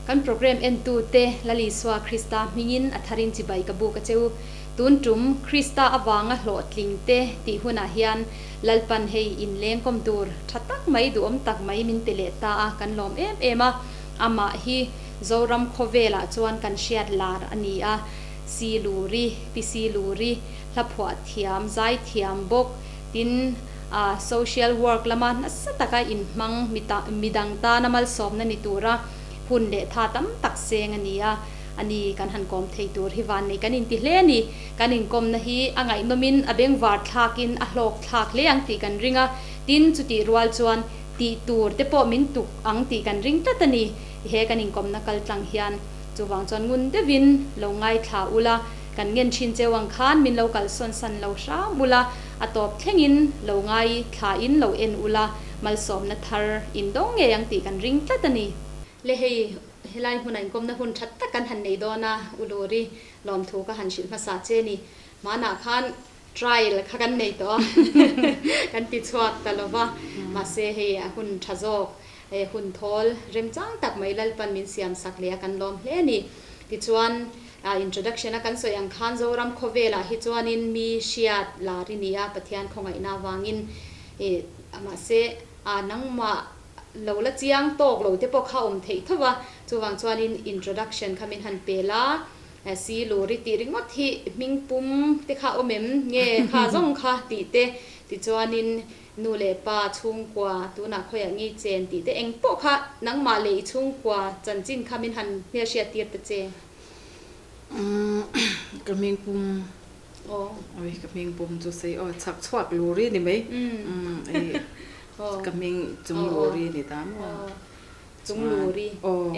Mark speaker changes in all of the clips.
Speaker 1: Kan program entute Lal Isua Krista hmingin a tharin chibai ka buk a che u. Tun tum Krista avanga hlawhtling te tih hunah hian Lalpan hei inlengkawm tur tha tak mai duhawm tak mai min pe leh ta a, kan lawm em em a. Amah hi Zoram khawvelah chuan kan hriat lar a ni a, Si Luri, Pi Si Luri, hlaphuah thiam, zai thiam bawk, tin social work lama nasa taka inhmang midang tana malsawmna ni tura hun leh tha tam tak seng a ni a, a ni kan han kawm thei tur hi vannei kan inti hle a ni. Kan inkawmna hi a ngaihnawmin a bengvar thlakin a hlawk thlak hle ang tih kan ring a, tin chutih rual chuan tih tur te pawh min tuk ang tih kan ring tlat a ni. He kan inkawmna kal tlang hian chuvang chuan ngun deuhin lo ngaithla ula, kan ngen thin cheu ang khan min lo kalsawn san lo hram ula, a tawp thlengin lo ngaithlain lo en ula, malsawmna thar indawng ngei ang tih kan ring tlat a ni. Le hei, helai hmuna inkawmna hun that tak kan han nei dawn a, Uluri lawmthu ka han hrilh hmasa che ni. Hmanah khan trial kha kan nei tawh a, kan ti chhuak ta lo va, mahse hei a hun tha zawk, hun thawl remchang tak mai Lalpan min siam sak leh a kan lawm hle a ni. Tichuan, introduction a kan sawi ang khan Zoram khawvelah hi chuanin mi hriat lar i ni a, Pathian khawngaihna avangin mahse nangmah lo la chiang tawk lo te pawh kha awm theih tho va, chuvang chuanin introduction kha min han pel a, Si luri tih ringawt hi hming pum te kha awm em nge kha zawng kha tih te, tichuanin nu leh pa chhungkua tunah khawiah ngei chen tih te eng pawh kha nangmah leh i chhungkua chanchin kha min han hmelhriat tir ta che.
Speaker 2: Ka hming pum Awi ka hming pum chu sei aw chhak chhuak luri ni mai ka hming chung luri ni ta maw.
Speaker 1: Chung luri e.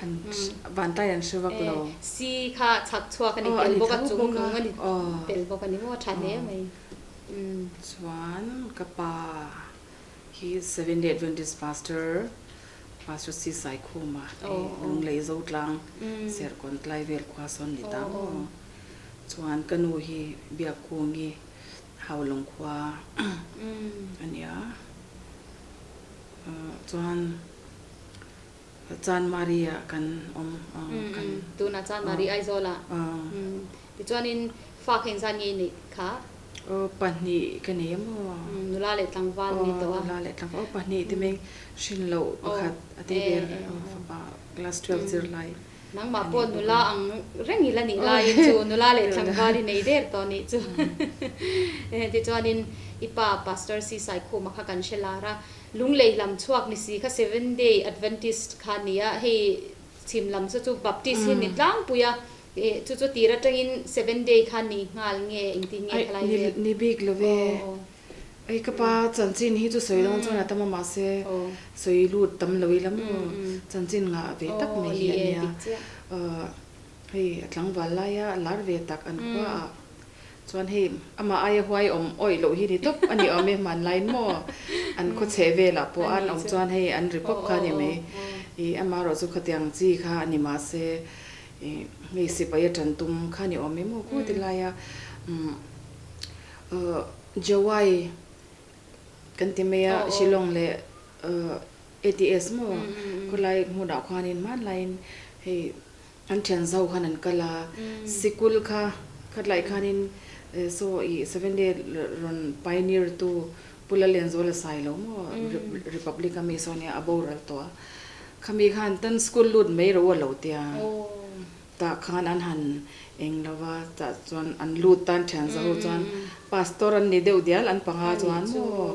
Speaker 2: An vantlai an hre vak lo.
Speaker 1: Si kha chhak chhuak a ni tel bawk a chung nung a ni tel bawk a ni maw tha hle mai.
Speaker 2: Chuan ka pa hi Seventh Day Adventist Pastor Pastor Si Saikhuma Lunglei Zotlang Serkawn tlai vel khua sawn ni ta maw. Chuan ka nu hi Biakkungi Haulawng khua a nia. Chuan Chanmari ah kan awm
Speaker 1: kan. Tunah Chanmari Aizawl ah. Tichuanin fa kha engzat nge i neih kha?
Speaker 2: Aw pahnih ka nei a maw?
Speaker 1: Nula leh tlangval ni tawh
Speaker 2: a. Nula leh tlangval aw pahnih ti mai hrin loh pakhat a tei ber fapa class 12 zir lai.
Speaker 1: Nangmah pawh nula ang reng i la nih laiin chu nula leh tlangval i nei der tawh nih chu. Tichuanin i pa Pastor Si Saikhuma kha kan hre lar a, Lunglei lam chhuak ni si kha Seven Day Adventist kha a ni a, hei chhim lam chu chu Baptist hi ni tlangpui a, chu chu tir atangin Seven Day kha ni nghal nge engtin nge khalai
Speaker 2: vel? Ni bik lo ve. Ei ka pa chanchin hi chu sawi dawn chuan a tam a mahse sawi lut tam lo ila maw chanchin ngah ve tak mai hi a nia. Hei a tlangval laia lar ve tak an khua ah chuan hei amah aia huai awm awih loh hi ni tawp a ni awm e hmanlaiin maw an khaw chheh velah pawh an awm chuan hei an ri pawp kha a ni mai. Ih amaherawh chu khatiang chi kha a ni mahse ih hei sipai a tan tum kha a ni awm e maw ku ti laia umm Jawai kan ti mai a, Shillong leh ATS maw khawlai hmunah khuanin hmanlaiin hei an thian zau khan an kal a, sikul kha khatlai khanin saw ih Seven Day rawn pioneer tu Pu Lallianzuala sai lo maw Republic a mi saw nia a boral tawh a, khami khan tan school lut mai ro a lo tia. Tah khan an han eng lo va, tah chuan an lut tan thian zaho chuan pastor an ni deuh dial an panga chuan maw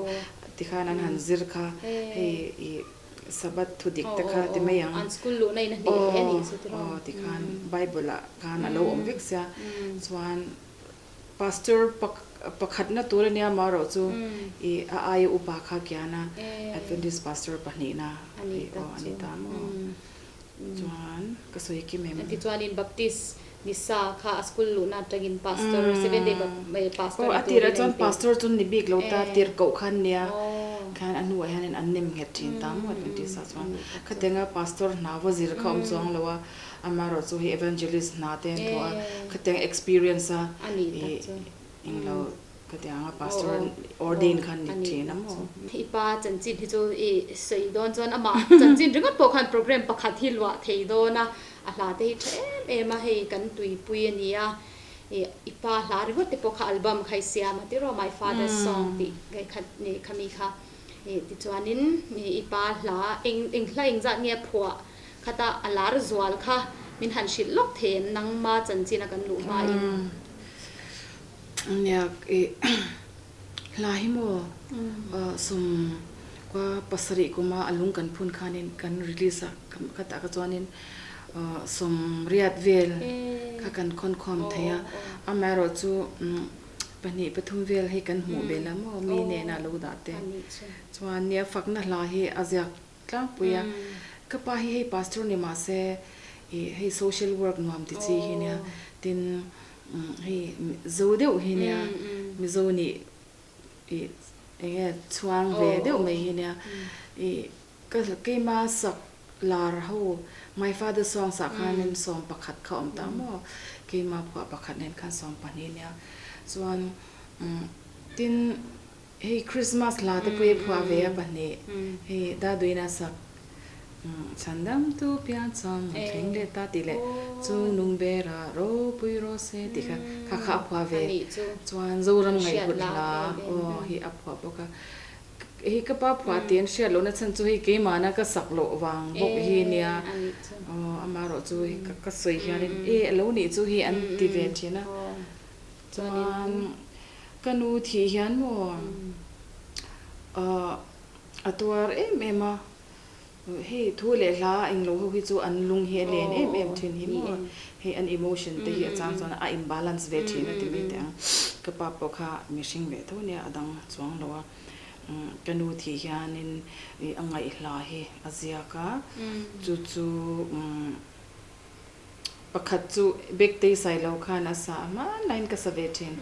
Speaker 2: tikhan an han zir kha hei ih Sabbath thu dik te kha ti mai ang aw tikhan Bible ah khan a lo awm vek sia chuan pastor pakhatna tur ania marawh chu ih a aia upa kha kian a Adventist pastor pahnihna aw a ni ta maw. Chuan ka sawi kim em?
Speaker 1: Tichuanin Baptist Nisa kha a school luhna atangin Pastor, Seventh Day Pastor
Speaker 2: ni turin a inpe. Aw, a tirah chuan Pastor chu ni bik lo ta, tir koh kha an nia. Khan a hnuah hianin an nem nghet thin ta maw Adventist ah chuan. Khatianga Pastor hna va zir kha awm chuang lo a, amaherawh chu hei Evangelist hna te an thawh a, khatiang experience a ih englo. Khatianga pastor ordain kha ni thin a maw?
Speaker 1: I pa chanchin hi chu i sawi dawn chuan amah chanchin ringawt pawh khan program pakhat hi luah thei dawn a, a hla te hi tha em em a, hei kan tuipui a ni a, i pa hla ringawt te pawh kha album kha i siam a tiraw My Father's Song tih kha khami kha tichuanin i pa hla eng eng hla engzat nge a phuah khata a lar zual kha min han hrilh lawk thei em nangma chanchin a kan luh hmain.
Speaker 2: Nia i hla hi maw sawm kua pasarih kuma a lung kan phun khanin kan release a khatah kha chuanin sawm riat vel kha kan khawn khawm thei a, amaherawh chu pahnih pathum vel hi kan hmuh belh a maw mi nena lo dah te chuan nia fakna hla hi a ziak Tlangpui a, ka pa hi hei pastor ni mah se ih hei social work nuam ti chi hi nia, tin hei zo deuh hi nia, mizo nih ih eng nge chhuang ve deuh mai hi nia, ih ka keima sak lar ho my father song sah khanin sawm pakhat kha awm ta maw, keima phuah pakhat nen khan sawm pahnih nia, chuan tin. Hei Christmas hla te pawh hi phuah ve a pahnih. Hei Daduina sak Chhandamtu pian chuan a thleng leh ta tih leh Chung nung bera ropui rawh se tih kha kha kha a phuah ve. Chuan Zoram ngaihhut hla aw hi a phuah bawk a. Hei ka pa phuah tih an hriat lohna chhan chu hei keimahna ka sak loh vang bawk hi nia. Aw amaherawh chu hei ka sawi hianin e a lo nih chu hi an ti ve thin a. Chuan ka nu thih hian maw a tuar em em a, hei thu leh hla englo ho hi chu an lung hi a len em em thin hi maw, hei an emotion te hi a chang chuan a imbalance ve thin a ti mai teh ang. Ka pa pawh kha mihring ve tho nia a dang chuang lo a, ka nu thih hianin a ngaihhla hi a ziak a, chu chu Pakhat chu Bektei Sailo khan a sa a, hmanlaiin ka sa ve thin.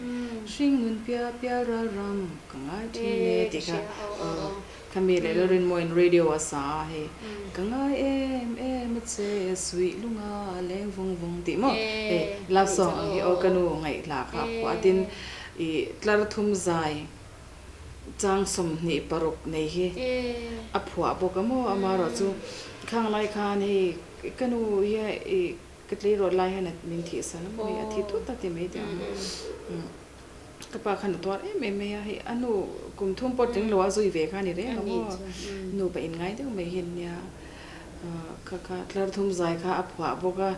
Speaker 2: Hringnun pia pial ral ram ka ngai thin e tih kha aw khami leh Lalrinmawiin radio a sa a hei ka ngai em em a che suih lunga leng vung vung tih maw hei love song ang hi aw ka nu ngaihla kha a phuah a tin ih tlar thum zai chang 26 nei hi a phuah bawk a maw amaherawhchu khang lai khan hei Ka nu hi i ka tleirawl lai hian min thih san a maw hei a thi tut a ti mai teh ang. Ka pa khan a tuar em em mai a, hei a nu kum thum pawh tling lo a zui ve kha a ni reng a maw, nu pa inngai deuh mai hi an nia. Kha kha tlar thum zai kha a phuah bawk a,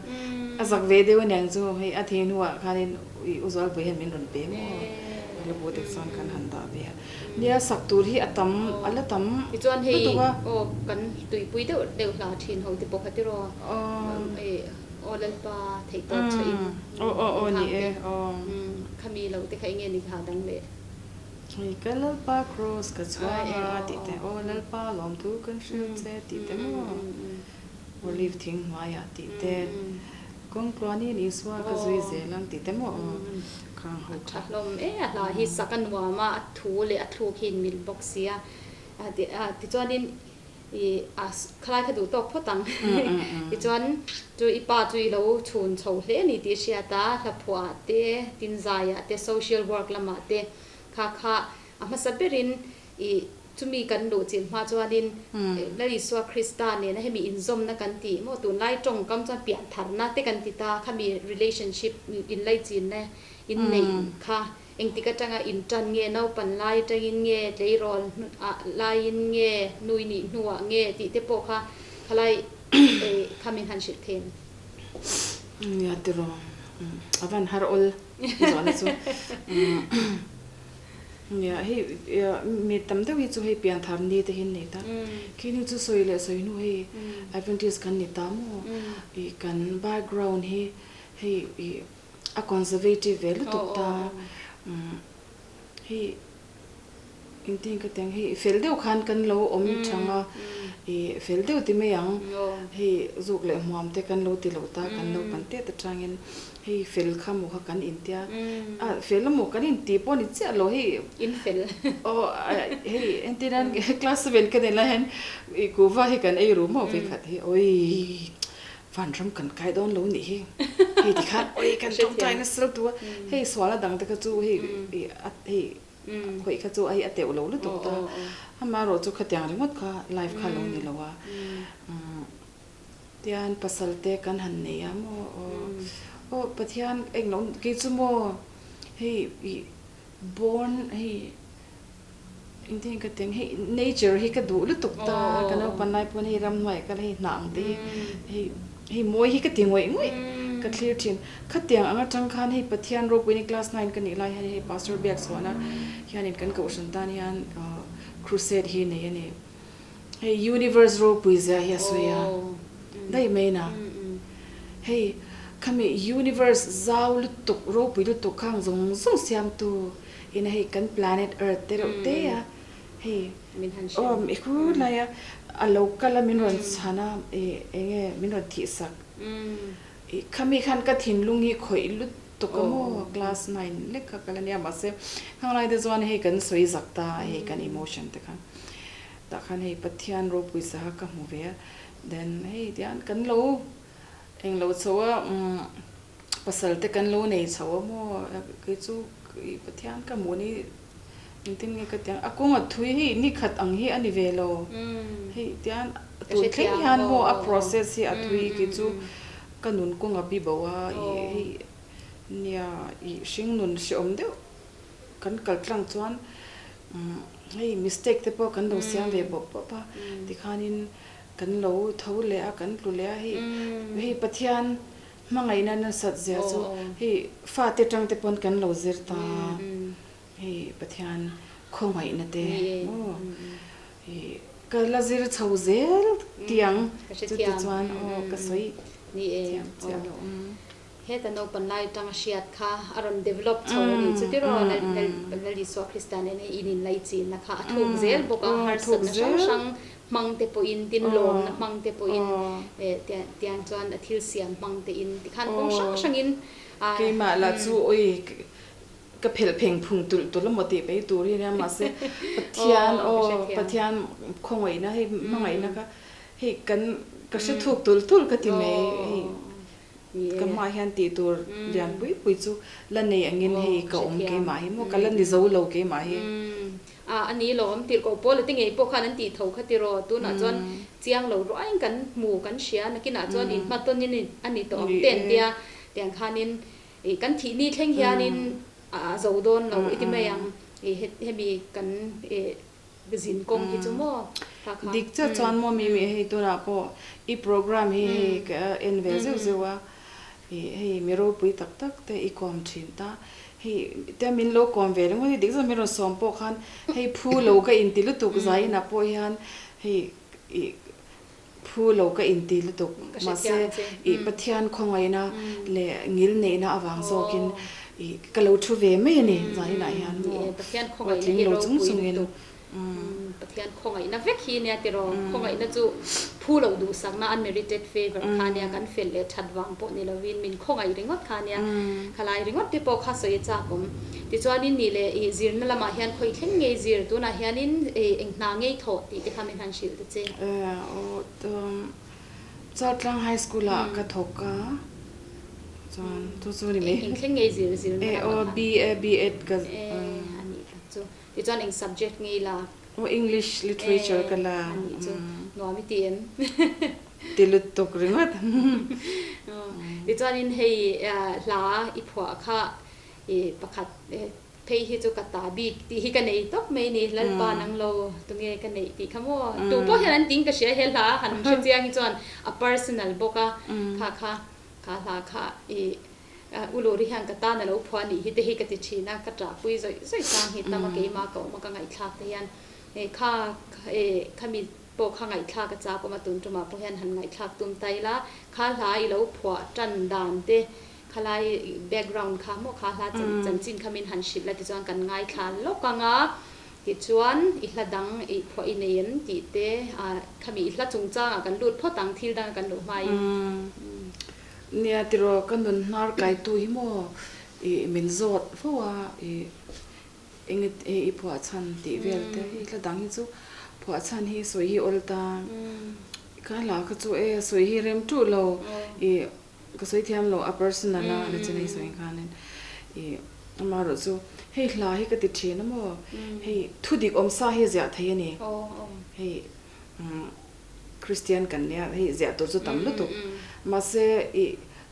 Speaker 2: a zak ve deuh aniang chu hei a thih hnuah khanin i u Zualpui hian min rawn pe maw, a la bu tek chuan kan han dah ve a. Nia sak tur hi a tam a la tam
Speaker 1: Tichuan hei lutuk a. Aw kan tuipui deuh deuh hla thin ho te pawh kha tiraw aw Lalpa theih tawp chhuah in
Speaker 2: Aw aw aw ni e aw.
Speaker 1: Khami lo te kha enge ni hla dang leh.
Speaker 2: Hei ka Lalpa cross ka chhuang a tih te aw Lalpa lawmthu kan hrilh che tih te maw Olive thing hnuaiah tih te. Kawng tluanin Isua ka zui zel ang tih te maw aw khang ho
Speaker 1: kha. A tha hlawm e, a hla hi sak a nuam a, a thu leh a thluk hi in mil bawk sia. Tichuanin i a khalai kha duh tawk phawt ang. Tichuan chu i pa chu i lo chhun chho hle a ni tih hriat a, hla phuah ah te, tin zai ah te, social work lamah te kha kha a hmasa berin i Chumi kan luh chilh hma chuanin Lal Isua Krista nena hemi inzawmna kan tih maw tunlai tawngkam chuan piantharna te kan ti ta khami relationship inlaichinna inneih kha engtik atanga intan nge naupan lai atangin nge tleirawl laiin nge nui nih hnuah nge tih te pawh kha khalai kha min han hrilh thei em?
Speaker 2: Nia tiraw a van har awl zawhna chu. Nia, hei mi tam deuh hi chu hei pianthar ni te hi an nei ta. Khi nu chu sawi leh sawi hnu hei Adventist kan ni ta maw? Ih kan background hi hei ih a conservative ve lutuk ta. Hei engtin ka ti ang hei fel deuh khan kan lo awm thang a, ih fel deuh ti mai ang. Hei zuk leh hmuam te kan lo ti lo ta, kan naupang tet atangin. Hei fel kha maw kha kan intia a fel amaw kan inti pawh ni chiah lo hei
Speaker 1: In fel.
Speaker 2: Aw hei entir nan class seven ka nei lai hian ih kuhva hi kan ei ru maw vekhat hi awii. Vanram kan kai dawn lo nih hi. Hei tikhan oi kan tawngtai nasa lutuk a, hei sualna dang te kha chu hei hei khawih kha chu hei a teuh lo lutuk ta. Amaherawh chu khatiang ringawt kha life kha lo ni lo a. Tian pasal te kan han nei a maw aw aw Pathian englo kei chu maw hei ih born hei Engtin ka ti ang hei nature hi ka duh lutuk ta ka naupan lai pawn hei ramhnuai kal hei hnah ang te hi hei hei mawi hi ka ti ngawih ngawih ka thlir thin. Khatiang ang atang khan hei Pathian ropuiin class nine ka nih lai hian hei Pastor Biakchhuahna hianin kan kohhran tan hian crusade hi nei a ni. Hei universe ropui zia hi a sawi a daih mai na. Hei khami universe zau lutuk ropui lutuk khang zawng zawng siamtu Ina hei kan planet earth te reuh te a hei aw i khur lai a a lo kal a min rawn chhan a ih eng nge min rawn thih sak ih khami khan ka thinlung hi khawih lutuk a maw class nine lek kha ka la nia mahse khang lai te chuan hei kan sawi zak ta a hei kan emotion te khan tah khan hei Pathian ropui sa kha ka hmu ve a then hei tiang kan lo englo chho a umm. Pasal te kan lo nei chho a maw? Kei chu i Pathian ka hmuh ni engtin nge ka ti ang, a kawng a thui hei ni khat ang hi a ni ve lo. Hei tian tun thleng hian maw a process hi a thui kei chu ka nun kawng a bi bo a i hei nia i hring nun hreawm deuh kan kal tlang chuan hei mistake te pawh kan lo siam ve bawp bawp a tikhanin kan lo tho leh a kan tlu leh a hei hei Pathian Hmangaihna nasat zia chu hei fate tang te pawn kan lo zir ta hei Pathian khawngaihna te maw hei ka la zir chho zel tiang chuti chuan aw ka sawi thiam chiah lo.
Speaker 1: Heta naupan lai atang a hriat kha a rawn develop chho a nih chu tiraw Lal Isua Krista nena in inlaichinna kha a thuk zel bawk a harsatna hrang hrang hmang te pawhin tin lawmna hmang te pawhin tiang chuan a thil siam hmang te in tikhan kawng hrang hrangin
Speaker 2: a. Keimah lah chu ui ka phelh pheng phung tulh tulh a maw tih mai tur hi ania mahse Pathian aw Pathian khawngaihna hei hmangaihna kha hei kan ka hre thuk tulh tulh ka ti mai hei ka hmaah hian tih tur lian pui pui chu la nei angin hei ka awm keimah hi maw ka la ni zo lo keimah hi.
Speaker 1: A, a ni lawm, tirhkoh pawl a te ngei pawh khan an tih tho kha tiraw, tunah chuan chiang lo ruaiin kan hmu, kan hria, nakinah chuan inhmatawnin a ni tawh ang te an tia, tiang khanin ih kan thih ni thleng hianin a zo dawn lo i ti mai ang, ih hemi kan ih zin kawng hi chu maw kha kha.
Speaker 2: Dik chiah chuan maw Mimi hei tunah pawh i program hi hei ka en ve zeuh zeuh a, ih hei mi ropui tak tak te i kawm thin ta, Hei tia min lo kawm ve ringawt hi dik zawk min rawn sawm pawh khan hei phu lo ka inti lutuk zainah pawh hian hei ih phu lo ka inti lutuk mahse ih Pathian khawngaihna leh ngil neihna avang zawkin ih ka lo thu ve mai a ni zainah hian maw tling lo chung chungin.
Speaker 1: Pathian khawngaihna vek hi nia tiraw? Khawngaihna chu phu loh duhsakna, unmerited favour, kha nia, kan fel leh that vang pawh ni lovin min khawngaih ringawt kha nia, khalai ringawt te pawh kha sawi a chak awm. Tichuanin nih leh ih zirna lamah hian khawi thleng ngei zir, tunah hianin ih eng hna ngei thawh tih te kha min han hrilh ta che.
Speaker 2: Aw Chaltlang High School ah ka thawk a, chuan chu chu ni mai.
Speaker 1: Eng thleng ngei zir zirna lamah khan.
Speaker 2: Aw BA, B.Ed ka.
Speaker 1: A nih tak chu. Tichuan eng subject nge i la?
Speaker 2: Aw English literature ka la.
Speaker 1: A nih chu nuam i ti em?
Speaker 2: Ti lutuk ringawt.
Speaker 1: Tichuanin hei hla i phuah kha i pakhat phei hi chu ka ta bik tih hi ka nei tawp mai ni. Lalpa nang lo tunge ka neih tih kha maw? Tu pawh hian an ting ka hria he hla han hre chiang hi chuan a personal bawk a kha kha kha hla kha i U Luri hian ka tan a lo phuah anih hi te hi ka ti thin a, ka ṭahpui zawih zawih chang hi tam a keimah ka awm a ka ngaihthlak te hian kha khami pawh kha ngaihthlak a chak awm a tun tumah pawh hian han ngaihthlak tum ta ila kha hla i lo phuah ṭan dan te khalai background kha maw kha hla chanchin kha min han hrilh la tichuan kan ngaithla lawk ang a tichuan i hla dang i phuah i nei em tih te khami i hla chungchangah kan lut phawt ang thil danga kan luh hmain.
Speaker 2: Nia tiraw ka nun hnar kaitu hi maw ih min zawt fo a ih eng nge i phuah chhan tih vel te hi hla dang hi chu phuah chhan hi sawi hi awl ta ka hla kha chu e sawi hi rem tuh lo I ka sawi thiam lo a personal a nachin a i sawi khanin i amaherawh chu hei hla hi ka ti thin a maw hei thu dik awm sa hi ziah thei a ni hei Kristian kan nia hei ziah tur chu tam lutuk mahse i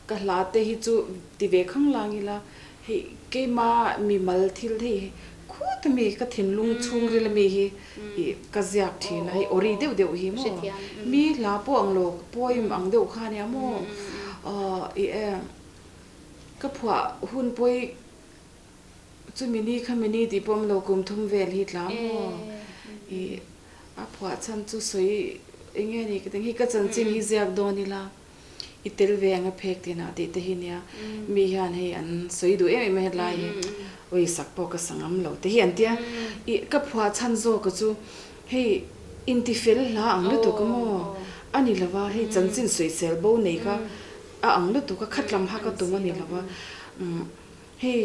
Speaker 2: ka hla te hi chu ti ve khang lang ila Hei keima mimal thil hei khut ami ka thinlung chhungril ami hi ih ka ziak thin a, hei awri deuh deuh hi maw mi hla pawh ang lo poem ang deuh kha ania maw aw ih e ka phuah hun pawi chumi ni khami ni tih pawh awm lo kum thum vel hi tla maw ih a phuah chhan chu sawi eng nge ni ka ti ang hei ka chanchin hi ziak dawn ila. I tel ve ang a phek tih nah tih te hi nia, mi hian hei an sawi duh em em a hetlai hi awi sak pawh ka sa ngam lo te hi an tia, i ka phuah chhan zawk a chu hei inti fel hla ang lutuk a maw a ni lo va, hei chanchin sawisel bo nei kha a ang lutuk a, khatlam ha ka tum a ni lo va, hei.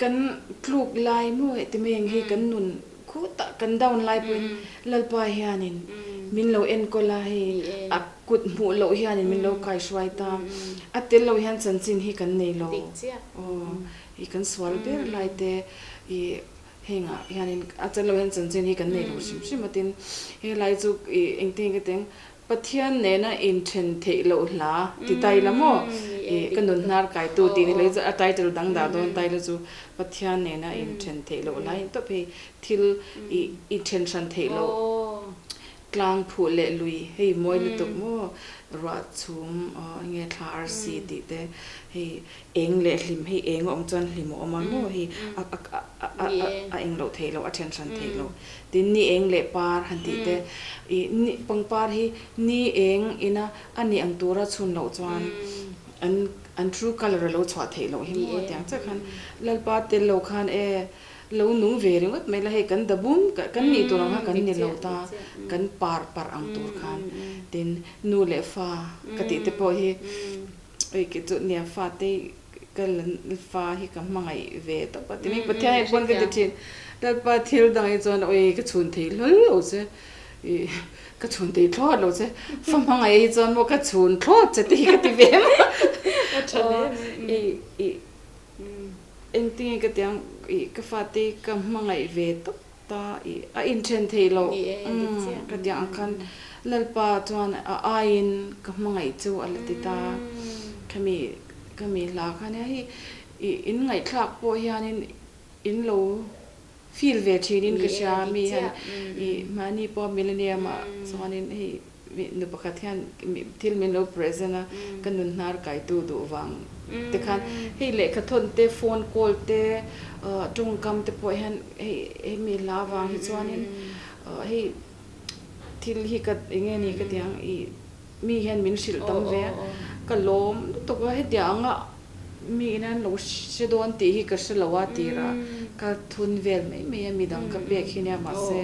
Speaker 2: Kan tluk lai maw heti mai ang hi kan nun khutah kan down lai pawhin Lalpa hianin min lo enkawl a, hei a kut hmuh loh hianin min lo kaihruai ta, a tel lo hian chanchin hi kan nei lo, aw i kan sual ber lai te i hengah hianin a tel lo hian chanchin hi kan nei lo hrim hrim a tin helai chu i engtin nge ka ti ang Pathian nena inthen theih loh hla ti ta ila maw? Ih ka nun hnar kaitu tih ni lei chu a title dang dah dawn ta ila chu Pathian nena inthen theih loh hla in tawp hei thil ih inthen hran theih loh tlang phuh leh lui hei mawi lutuk maw ruah chhum aw enge thla arsi tih te hei eng leh hlim hei eng a awm chuan hlim a awm a maw hei a a a eng loh theih loh a then hran theih loh. Tin, ni eng leh par han tih te, ih ni pangpar hi ni eng ina a nih ang tura chhun loh chuan an an true colour a lo chhuah theih loh hi maw tiang chiah khan Lalpa tel lo khan e lo nung ve ringawt mai la hei kan dabum kan nih tur ang kha kan ni lo ta kan par parh ang tur khan tin nu leh fa ka tih te pawh hi ui kei chu nia fa te Ka fa hi ka hmangaih ve tawp a ti mai. Pathian hi pawn ka ti thin. Lalpa thil dang hi chuan awi ka chhun thei hlawl lo che. Ih ka chhun thei thlawt lo che. Fa hmangaih hi chuan maw ka chhun thlawt che tih hi ka ti ve maw. Ih ih engtin nge ka ti ang ih ka fate hi ka hmangaih ve tawp. Ta i a inthen theih loh ka tih ang khan Lalpa chuan a aiin ka hmangaih chu a la ti ta. Khami khami hla kha nia hei i in ngaihthlak pawh hianin in lo feel ve thinin ka hria mi hian i mahni pawh millennium ah chuanin hei Nu pakhat hian thil min lo present a, ka nun hnar kaitu duh vang te khan hei lehkha thawn te, phone call te, tawngkam te pawh hian hei hemi hla vang hi chuanin hei thil hi ka eng nge ni ka ti ang ih mi hian min hrilh tam ve a, ka lawm lutuk a hetiang anga Mi in an lo hre dawn tih hi ka hre lo a tirah ka thun vel mai mai a midang ka pek hi nia mahse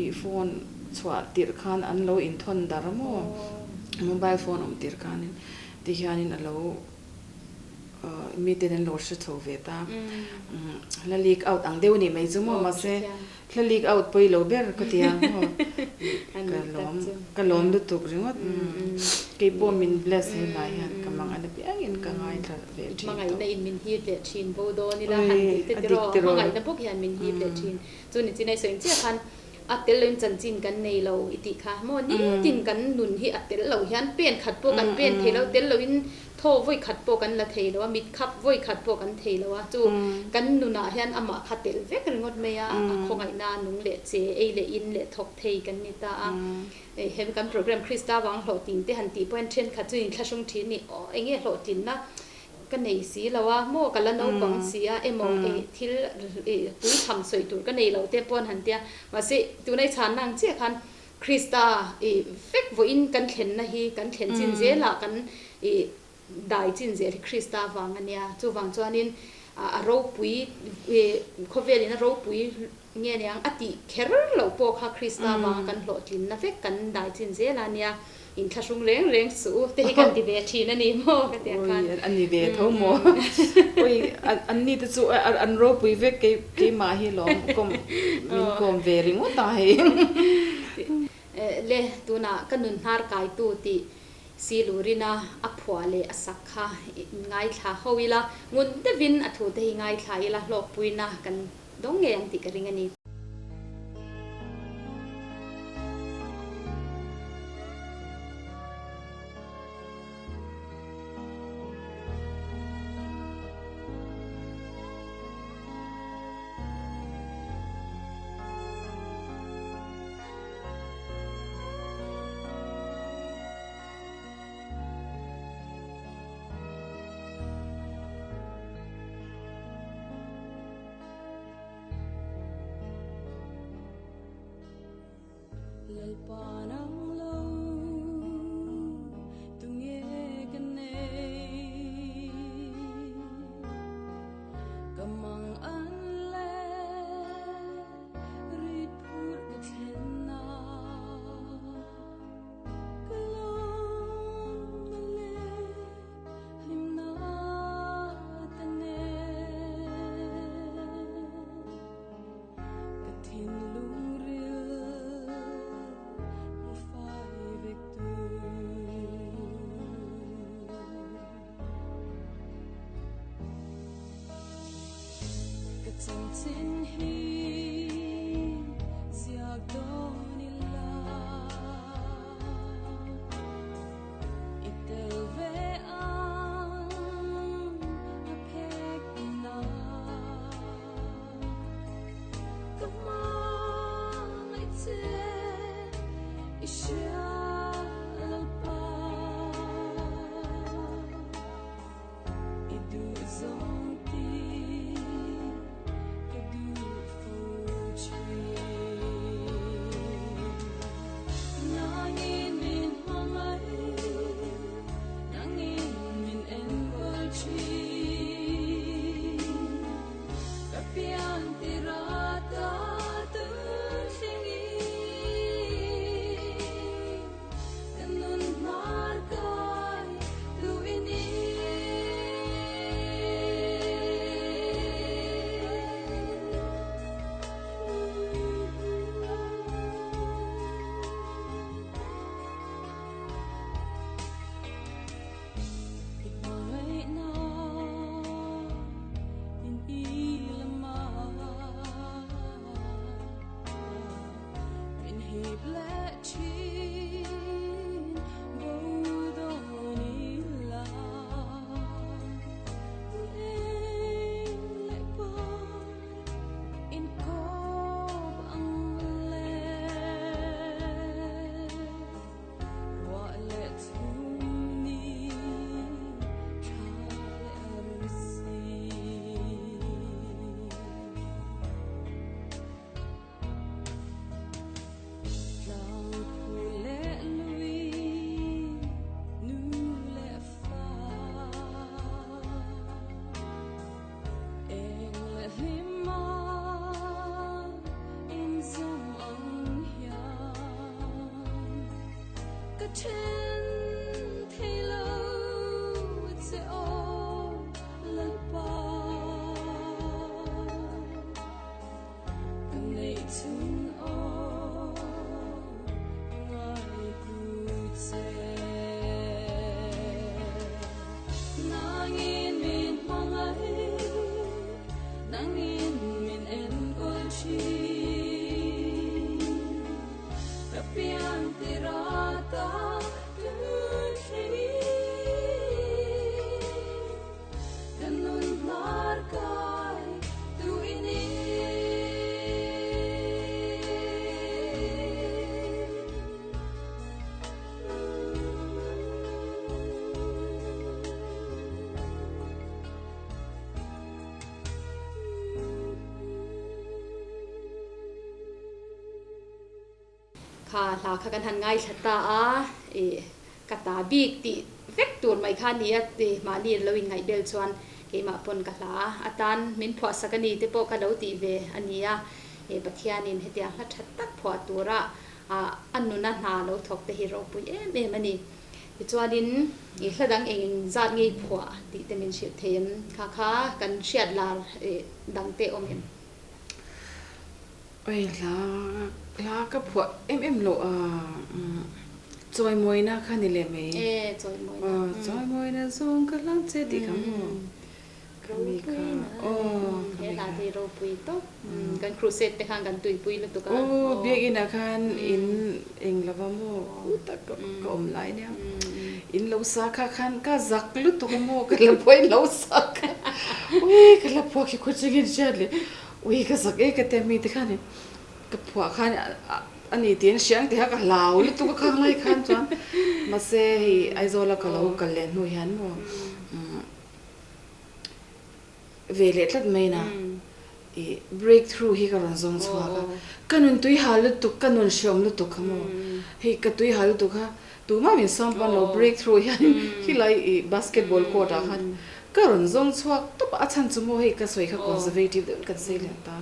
Speaker 2: ih phone chhuah tirh khan an lo inthawn dar maw mobile phone awm tirh khanin ti hianin a lo miten an lo hre chho ve ta hla leak out ang deuh a nih mai chu maw mahse Hla leak out pawi lo ber ka ti ang maw? Ka lawm ka lawm lutuk ringawt kei pawh min bless he lai hian ka mang a na piangin ka ngaithla ve thin tawh.
Speaker 1: Hmangaihna in min hip leh thin bo dawn ila han tih te tiraw hmangaihna bawk hian min hip leh thin chu ni chinai sawi chiah khan a tel loin chanchin kan nei lo i tih kha maw nitin kan nun hi a tel lo hian pen khat pawh kan pen thei lo tel loin Thaw vawi khat pawh kan la thei lo a, mit khap vawi khat pawh kan thei lo a, chu kan nunah hian amah kha telh vek ringawt mai a, a khawngaihna nung leh che, ei leh in leh thawk thei kan ni ta a. He kan program Krista vang hlawhtling te han tih pawh hian thenkhat chu inthlahrung thin ni, aw enge hlawhtlinna ka nei si lo a, maw ka la naupang si a, emaw thil puitham sawi tur ka nei lo te pawh an han tia, mahse tuna i chhanna ang chiah khan Krista i vek vawiin kan thlenna hi kan thlen chin zelah kan i dai chin zel hi Krista vang a nia. Chuvang chuanin a ropui i khawvelin a ropui nge niang a tih kher loh pawh kha Krista vanga kan hlawhtlinna vek kan dai chin zel a nia. Inthlahrung reng reng suh u te hi kan ti ve thin a ni maw ka ti ang khan.
Speaker 2: Ui a ni ve tho maw? Ui an ni te chu an ropui vek kei keimah hi lawm kawm min kawm ve ringawt a hei.
Speaker 1: Le tunah ka nun hnar kaitu tih Silurina a phuah leh a sak kha ngaithla ho ila, ngun deuhin a thute hi ngaithla ila hlawkpuina kan dawng ngei ang tih ka ring a ni.
Speaker 3: Lalpa nang lo tunge ka nei ka mang an le rit phur ka thlen na ka lawm na le hlim na ta nen ka thinlung ril hmu fai vek tu. Ka chanchin hi ziak dawn ila i tel ve ang a phek ina ka hmangaih che i hria Lalpa. I duh zawng ti ka duh fo thin. Nangin min hmangaih, nangin min enkawl thin. Ka pian tirata thlengin Ka nun hnar kai tu i ni. I hmangaihna in i lama. Min hip leh thin bo dawn ila Ni eng leh par inkawp ang le Ruah leh chhum ni thla leh arsi. Tlang phu leh lui nu leh fa eng leh hlim a inzawm ang hian ka then thei lo che aw Lalpa. Ka neih chhun aw ngai hlu che. Nangin min hmangaih, nangin min enkawl thin. Ka pian tirata tun thlengin Ka nun hnar kai tu i ni.
Speaker 1: Kha hla kha kan han ngaithla ta a, ih ka ta bik tih vek tur mai kha a ni a ti mahni lo inngaih bel chuan keimah pawn ka hla atan min phuahsak a ni te pawh ka lo tih ve a ni a, ih Pathianin hetiang hla tha tak phuah tura a nuna hna lo thawk te hi ropui em em a ni. Tichuanin ih hla dang eng eng zat ngei phuah tih te min hrilh thei em? Kha kha kan hriat lar ih dang te awm em?
Speaker 2: Oi hla hla ka phuah em em loh a. Chawimawina kha ni leh mai.
Speaker 1: E, chawimawina.
Speaker 2: Aw, chawimawina zawng ka hlang che tih kha maw? Khami kha, aw,
Speaker 1: khami kha. He hla te hi ropui tawp. Kan crusade te khan kan tuipui lutuk a.
Speaker 2: Aw, biakinn ah khan in eng lova maw? Khu tak ka awm lai nia. In lo sa kha khan ka zak lutuk a maw? Ka la pawh in lo sa kha. Ui, ka la phuah khi khuachingin hriat leh. Ui, ka zak e ka tia mi te khan. Ka phuah khan a ni tih an hria ang tih kha ka hlau lutuk a khang lai khan chuan mahse hei Aizawl a ka lo kal leh hnu hian maw ve leh tlat mai na ih break through hi ka rawn zawng chhuak a ka nun tui hal lutuk ka nun hreawm lutuk kha maw hei ka tui hal lutuk kha tumah min sawm pawn lo break through hian khilai ih basketball court ah khan ka rawn zawng chhuak tawp a a chhan chu maw hei ka sawi kha conservative deuhin kan sawi leh ta.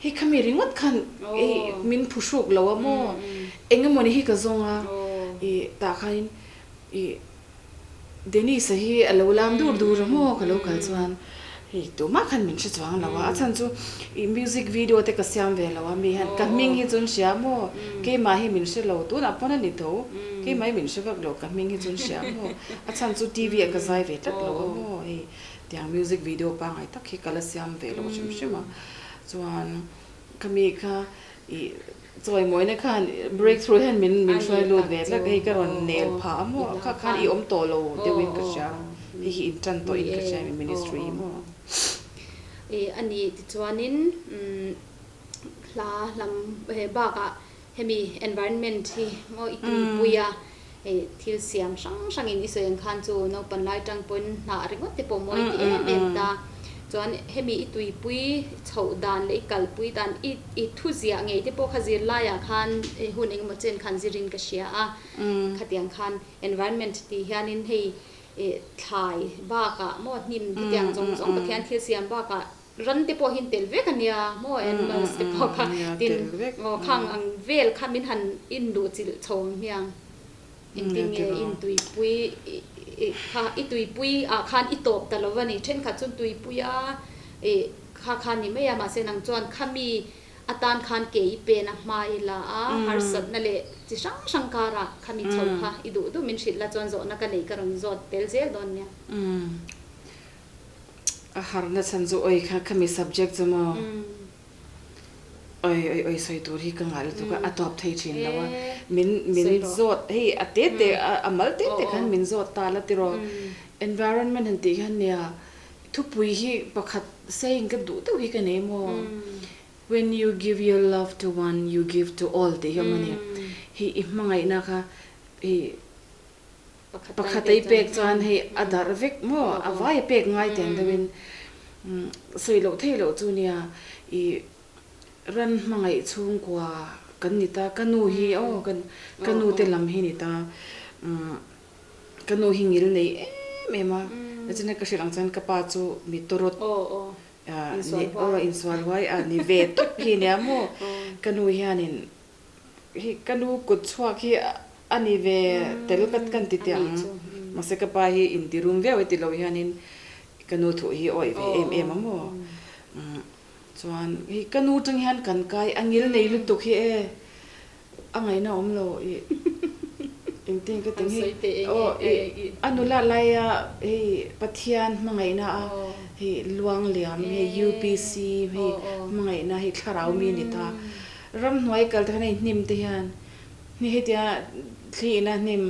Speaker 2: Hei khami ringawt khan i min phuhruk lo a maw? Eng emawni hi ka zawng a, i tah khanin i Denise-a hi a lo lam dur dur a maw ka lo kal chuan hei tumah khan min hre chuang lo a, a chhan chu i music video te ka siam ve lo a mi hian ka hming hi chu an hria maw? Keimah hi min hre lo tunah pawn a ni tho, keimah hi min hre vak lo ka hming hi chu an hria maw? A chhan chu TV ah ka zai ve tlat lo a maw hei. Tiang music video pangngai tak hi ka la siam ve lo hrim hrim a, chuan khami kha ih chawimawina khan break through hian min min hruai lut ve tlat hei ka rawn nel phah a maw kha khan i awm tawh lo deuhin ka hria hei hi in tan tawh in ka hria ministry hi maw.
Speaker 1: Ih a ni tichuanin hla lam he bakah Hemi environment hi maw i tuipui a, hei thil siam hrang hrangin i sawi ang khan chu naupan lai tang pawhin hnah ringawt te pawh mawi ti em em ta. Chuan hemi i tuipui chhoh dan leh i kalpui dan i i thu ziah ngei te pawh kha zir laiah khan hun engemaw chen khan zirin ka hria a. Khatiang khan environment tih hianin hei thlai bakah maw hnim hetiang zawng zawng Pathian thil siam bakah Ran te pawh hi tel vek a nia maw animals te pawh kha tin aw khang ang vel kha min han in luh chilh chho ang hmiang engtin nge in tuipui kha i tuipui ah khan i tawp ta lo a ni thenkhat chuan tuipui a ih kha kha ni mai a mahse nang chuan khami atan khan ke i pen a hma i la a harsatna leh chi hrang hrang karah khami chho kha i duh duh min hrilh la chuan zawhna ka nei ka rawn zawt tel zel dawn nia.
Speaker 2: A harna chhan chu oi kha khami subject chu maw oi oi oi sawi tur hi ka ngah lutuk a a tawp thei thin lo a min min zawt hei a te te a mal te te khan min zawt ta la tiraw environment han tih hian nia thupui hi pakhat saying ka duh deuh hi ka nei maw when you give your love to one you give to all tih hi awm a ni hei i hmangaihna kha hei Pakhat ei pek chuan hei a darh vek maw? A vai a pek ngai teng deuhin sawi loh theih loh chu nia i ran hmangaih chhungkua kan ni ta, ka nu hi aw ka nu te lam hi ni ta, ka nu hi ngil nei em em a, chutah ka hrilh ang chuan ka pa chu mi tawrawt aw insual huai a ni ve tawp hi nia maw, ka nu hianin Hi ka nu kut chhuak hi a ni ve tel ka kan ti teh ang. Mahse ka pa hi inti rum viau e ti lo hianin ka nu thuh hi awih ve em em a maw. Chuan hei ka nu tang hian kan kai a ngil nei lutuk hi e a ngaihna awm lo i engtin ka ti ang hei aw i a nula laia hei Pathian hmangaihna a hei Luangliam hei UPC hei hmangaihna hei thlarau mi a ni ta. Ramhnuai kal te khan hei hnim te hian hni hetia thli ina hnim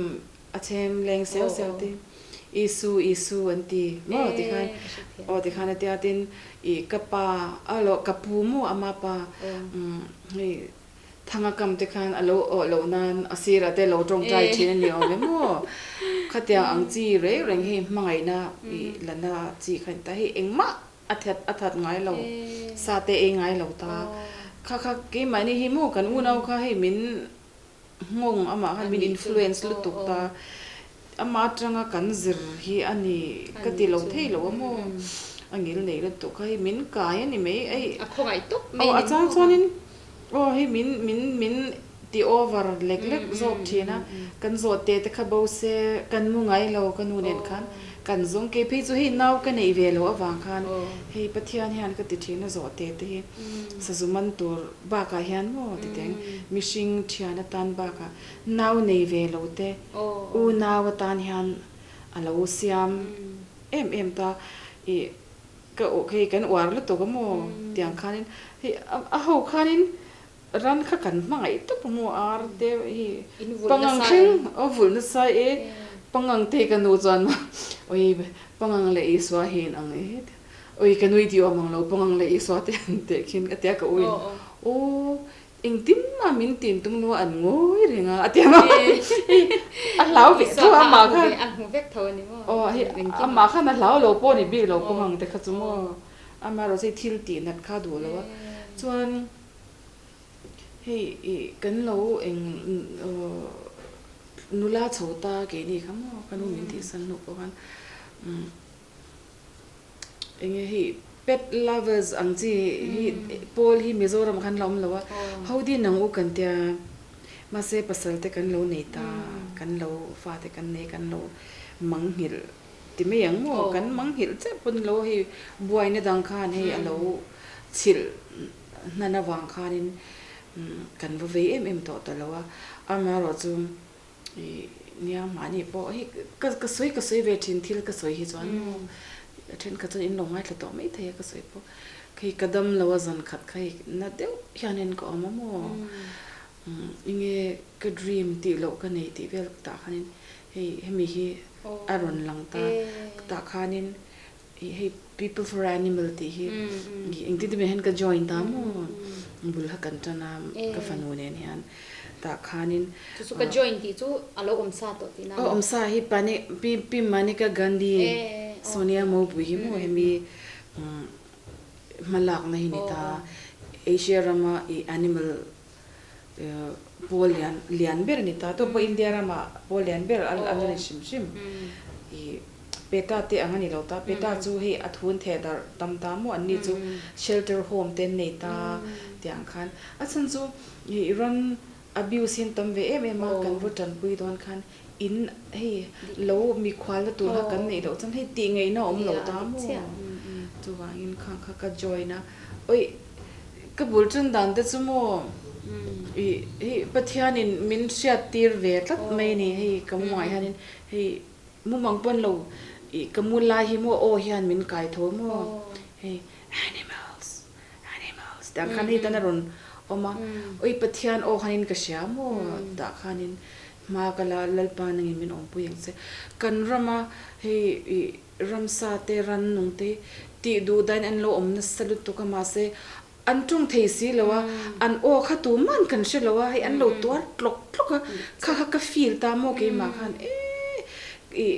Speaker 2: a chhem leng seu seu te Isu Isu an ti maw ti khan aw ti khan a tia tin ih ka pa a lo ka pu maw ama pa hei thanga kam te khan a lo awh loh nan a sirah te lo tawngtai thin a ni awm e maw khatiang ang chi reng reng hei hmangaihna ih la na chi kha ni ta hei engmah A that a that ngai lo, sa te ei ngai lo ta. Kha kha keimahni hi maw kan unau kha hei min nghawng amah khan min influence lutuk ta. Amah atanga kan zir hi a ni ka ti lo thei lo a maw. A ngil nei lutuk kha hei min kai a ni mai ei.
Speaker 1: A khawngaih tawp mai
Speaker 2: ni maw. A chang chuanin aw hei min min min. ti over lek lek zawk thin a, kan zawhte te kha bo se kan mu ngai lo ka nu nen khan kan zawng kei phei chu hei nau ka neih ve lo avang khan hei Pathian hian ka ti thin a zawhte te hi sazu man tur bakah hian maw ti teng mihring thian atan bakah nau nei ve lo te unau atan hian a lo siam em em ta ih ka hei kan uar lutuk a maw tiang khanin hei a ho khanin Ran kha kan hmangaih tawp a maw ar te hi pangang thleng aw vulh nasa e pangang te hi ka nu chuan oi pangang leh Isua hi in ang e oi ka nui tih awm ang lo pangang leh Isua te an teh khin a tia ka u in aw engtin mah min tin tum lo an ngawi reng a a tia maw hei a hlau ve tho a amah khan aw hei amah khan a hlau lo pawh ni bik lo pangang te kha chu maw amaherawhchu hei thil tih nat kha duh lo a chuan. Hei i kan lo eng nula chho ta keini kha maw ka nu min tihsan hnu pawh khan eng nge hei pet lovers ang chi hi pawl hi Mizoram ah khan la awm lo a ho din ang u kan tia mahse pasal te kan lo nei ta kan lo fate kan nei kan lo mangnghilh ti mai ang maw kan mangnghilh chiah pawn lo hei buaina dang khan hei a lo chhilh. Hnan avang khanin kan va vei em em tawh ta lo a, amaherawh chu ih nia mahni pawh hei ka ka sawi ka sawi ve thin thil ka sawi hi chuan maw a thenkhat chuan in lo ngaithla tawh mai thei a ka sawi pawh hei ka dam lo a zan khat kha hei na deuh hianin ka awm a maw enge ka dream tih loh ka nei tih vel tah khanin hei hemi hi a rawn lang ta tah khanin Ih hei people for animal tih hi engtin te mai hian ka join ta maw bul kha kan tan a ka fanu nen hian tah khanin
Speaker 1: Chu chu ka join tih chu a lo awm sa tawh tihna
Speaker 2: Aw awm sa hi Pani Pi Pi Manika Gandhi Sonia Mopui hi maw hemi hmalakna hi ni ta Asia rama ih animal pawl lian lian ber a ni ta tawp pawh India ramah pawl lian ber a la ni hrim hrim ih peta te ang a ni lo ta peta chu hei a thun theh darh tam ta maw an ni chu shelter home te an nei ta tih ang khan a chhan chu ih ran abuse hi an tam ve em em a kan va tanpui dawn khan in hei lo mikhualna tur kha kan neih loh chuan hei tih ngaihna a awm lo ta maw chuvangin khang kha ka join a awih Ka bul ṭan dan te chu maw ih hei Pathianin min hriat tir ve tlat mai a ni hei ka mumah hianin hei mumang pawn lo ih ka mu lai hi maw aw hian min kai tho maw hei animals animals tih ang khan hei tan a rawn awm a awi Pathian aw khanin ka hria maw tah khanin hma ka la Lalpa nangin min awmpui ang che kan rama hei ih Ramsa te, rannung te tih duh dain an lo awm nasa lutuk a, mahse an tawng thei si lo a, an aw kha tuman kan hre lo a, hei an lo tuar tlawk tlawk a, kha kha ka feel ta maw keimah khan eee ih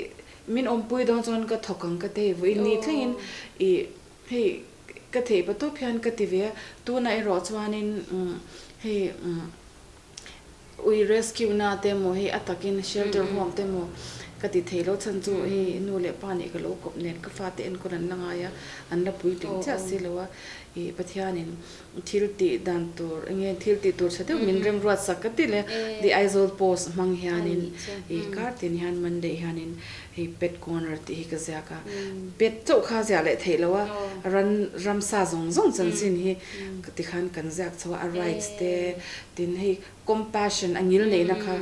Speaker 2: min awmpui dawn chuan ka thawk ang ka ti hei vawiin ni thlengin ih hei ka theih pa tawp hian ka ti ve a, tunah erawh chuanin hei Ui rescue na te maw hei a takin shelter home te maw ka ti thei lo chhan chu hei nu leh pa nih ka lo kawp nen ka fate enkawl an la ngai a an la puitling chiah si lo a ih Pathianin thil tih dan tur eng nge thil tih tur tha deuh min remruat sak ka ti leh The Aizawl Post hmang hianin ih kar tin hian Monday hianin hei pet corner tih hi ka ziak a pet chauh kha ziah leh theih lo a ran ramsa zawng zawng chanchin hi tikhan kan ziak chho a a rights te Tin hei compassion a ngil neihna kha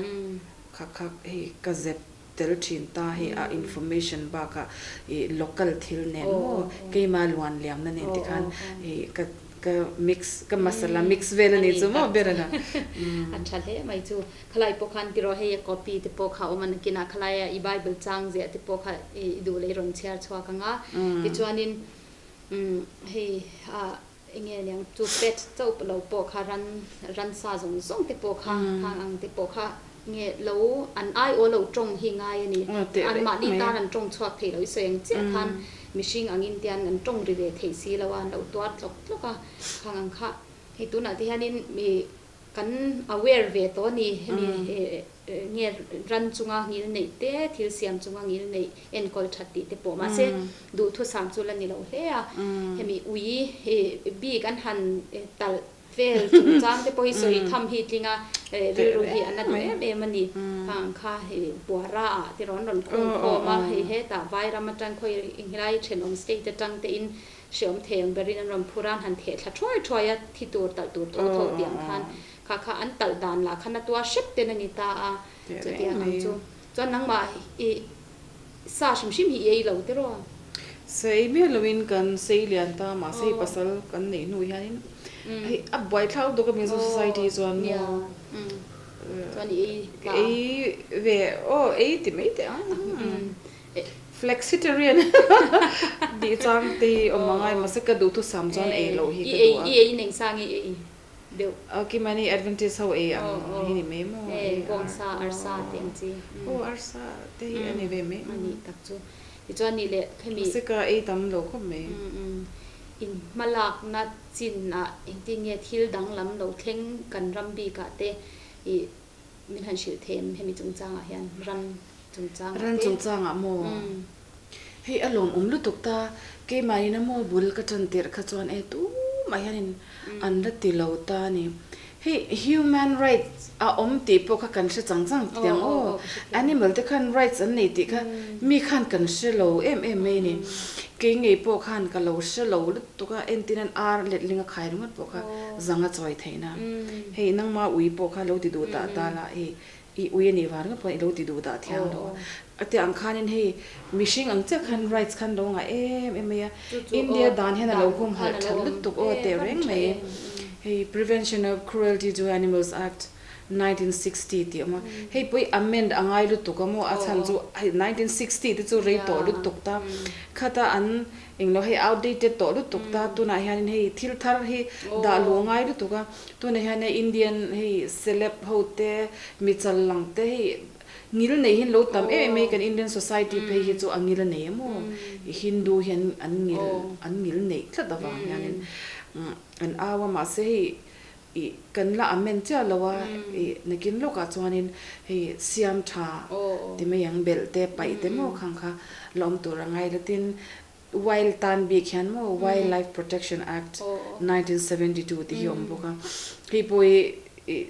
Speaker 2: kha kha hei ka zep tel thin ta hei a information bakah ih local thil nen maw keima luan liamna nen te khan ih ka ka mix ka masala mix vel a nih chu maw ber a la.
Speaker 1: A tha hle mai chu khalai pawh khan tiraw hei a copy te pawh kha awm a nakinah khalaia i bible chang ziah te pawh kha i duh leh i rawn chhiar chhuak ang a tichuanin hei a Enge niang chu pet chauh lo pawh kha ran ransa zawng zawng te pawh kha khang ang te pawh kha nge lo an ai aw lo tawng hi ngai a ni. An mahni tan an tawng chhuak thei lo i sawi ang chiah khan mihring angin tian an tawng ri ve thei si lo a an lo tuar tlawk tlawk a khang ang kha hei tunah te hianin mi Kan aware ve tawh a ni. Hemi nge ran chunga ngil neih te, thil siam chunga ngil neih enkawl that tih te pawh. Mahse, duhthusam chu la ni lo hle a. Hemi ui bik an han talh vel chungchang te pawh hi sawi tham hi tling a. Rilru hi a na duh em em a ni. Khang ang kha hei Buara ah te rawn rawn khung khawm a, hei hetah Vairam atang khawi helai thenawm state atang te in hreawm thei ang berin an rawn phur a, an han theh thla thuai thuai a, thi tur talh tur tho tho tih ang khan kha kha an talh dan lah khan a tua hrep ten a ni ta a, chutiang ang chu. Chuan nangmah i sa hrim hrim hi i ei lo tiraw?
Speaker 2: Sa ei miah loin kan sei lian ta, mahse hei pasal kan neih hnu hianin hei a buaithlak lutuk a Mizo society chuan maw
Speaker 1: Chuan i ei
Speaker 2: ta a? Ei ve aw ei ti mai teh ang. Flexitarian tih chang te hi awm angai mahse ka duhthusam chuan ei loh hi ka duh
Speaker 1: a. I ei in engsa nge i ei? deuh.
Speaker 2: Ok mani Adventist ho ei ang hi ni mai maw?
Speaker 1: E bawngsa arsa te ang chi.
Speaker 2: Aw arsa te hi a ni ve mai
Speaker 1: maw? A nih tak chu. Tichuan nih leh khemi.
Speaker 2: Mahse ka ei tam lo khawp mai.
Speaker 1: In hmalakna chin ah engtin nge thil danglam lo thleng kan ram bik ah te i min han hrilh thei em hemi chungchang ah hian ran chungchang ah te.
Speaker 2: Ran chungchang ah maw? Hei a lawmawm lutuk ta, keimahni na maw bul ka tan tirh kha chuan e tumah hianin an la ti lo ta a ni. Hei human rights a awm tih pawh kha kan hre chang chang tih ang aw, animal te khan rights an nei tih kha mi khan kan hre lo em em mai a ni. Kei ngei pawh khan ka lo hre lo lutuk a, entin an ar letling a khai ringawt pawh kha zang a chawi theihna. Hei nangma ui pawh kha lo ti duh tah ta la hei I ui a nih vang ringawt pawh i lo ti duh dah thiang lo a. A tih ang khanin hei mihring ang chiah khan rights khan lo ngah em em mai a. India dan hian a lo humhalh that lutuk aw teh reng mai. Hei Prevention of Cruelty to Animals Act 1960 tih a awm a. Hei pawh hi amend a ngai lutuk a maw a chhan chu hei 1960 te chu rei tawh lutuk ta. Khata an Englo hei outdated tawh lutuk ta, tunah hianin hei thil thar hi dah luh ngai lutuk a, tunah hian hei Indian hei celeb ho te, mi chal lang te hei ngil nei hi an lo tam em em mai, kan Indian society phei hi chu a ngil a nei em aw, Hindu hian an ngil an ngil neih tlat avang hianin an au a, mahse hei Ih kan la amen chiah lo a, ih nakin lawkah chuanin hei siam tha ti mai ang belh te paih te maw khang kha la awm tur a ngai lo. Tin, wild tan bik hian maw Wildlife Protection Act 1972 tih hi a awm bawk a, hei pawh hi ih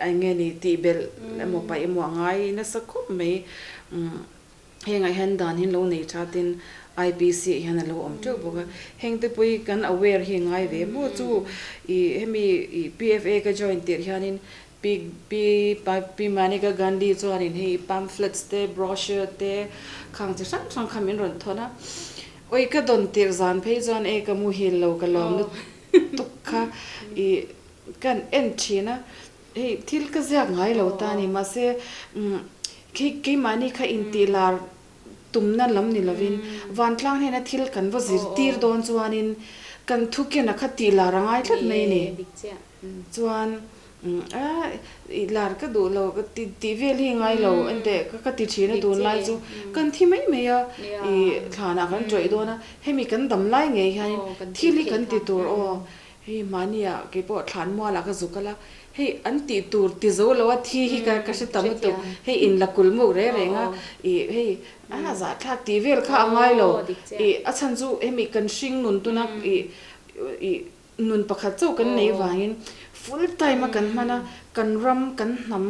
Speaker 2: eng nge ni tih belh emaw paih emaw a ngai nasa khawp mai. Hengah hian dan hi an lo nei tha tin IPC ah hian a lo awm teuh bawk a, heng te pawh hi kan aware hi a ngai ve maw chu ih hemi ih PFA ka join tirh hianin Pi Pi Pi Maneka Gandhi chuanin hei pamphlets te brochure te khang chi hrang hrang kha min rawn thawn a, oi ka dawn tirh zan phei chuan e ka muhil lo ka lawm lutuk kha ih kan en thin a. Hei thil ka ziak ngai lo ta a ni, mahse khi keimahni kha intih lar tumna lam ni lovin vantlang hnena thil kan va zirtir dawn chuanin kan thukena kha tih lar a ngai tlat mai a ni. Chuan a ih lar ka duh lo ka ti tih vel hi ngai lo enteh ka ti thin a tunlai chu kan thi mai mai a ih thlanah kan tawih dawn a, hemi kan dam lai ngei hianin thil hi kan ti tur aw. Hei mahnia kei pawh thlan mualah ka zuk ala, hei an tih tur ti zo lo a thi hi ka ka hre tam lutuk, hei in la kul muk reng reng a, ih hei a zahthlak tih vel kha a ngai lo, ih a chhan chu hemi kan hring nun tuna ih ih nun pakhat chauh kan nei vangin full time a kan hman a, kan ram kan hnam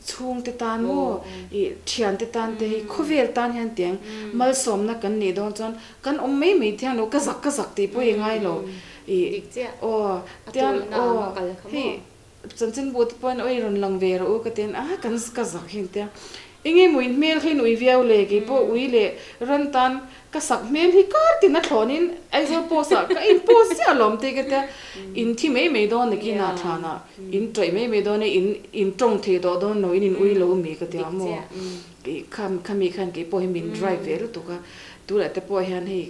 Speaker 2: Chhungte tan maw, ih thiante tan te hi khawvel tan hian tiang malsawmna kan nih dawn chuan kan awm mai mai thiang lo, ka zak ka zak tih pawh i ngai lo. Ih aw tiang aw hei chanchinbu te pawhin aw i rawn lang ve rawh u ka tian a kan ka zak hi tia eng emaw in hmel kha in ui viau le kei pawh ui leh ran tan Ka sak hmel hi kar tin a thlawnin Aizawl post ah ka in post chiah alawm te ka tia, in thi mai mai dawn nakinah thlanah in tawih mai mai dawn e, in in tawng thei tawh dawn lo in in ui lo mi ka tia maw, ih kha khami khan kei pawh hi min drive ve lutuk a, tunah te pawh hian hei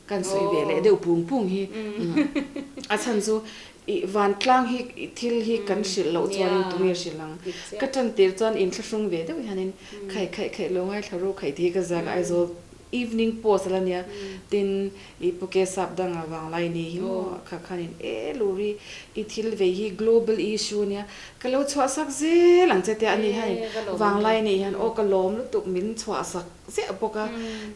Speaker 2: kan sawi ve leh deuh pung pung hi a chhan chu ih vantlang hi thil hi kan hrilh loh chuanin tunge hrilh ang, ka tan tir chuan inthlahrung ve deuh hianin khaih khaih khaih lo ngaithla ru khaih tih hi ka ziak a Aizawl Evening post a la nia, tin i Pu Kesap danga vanglai ni hi maw kha khanin e Luri i thil vei hi global issue nia ka lo chhuahsak zel ang che tia ani hianin vanglai ni hian aw ka lawm lutuk min chhuahsak ziah bawk a,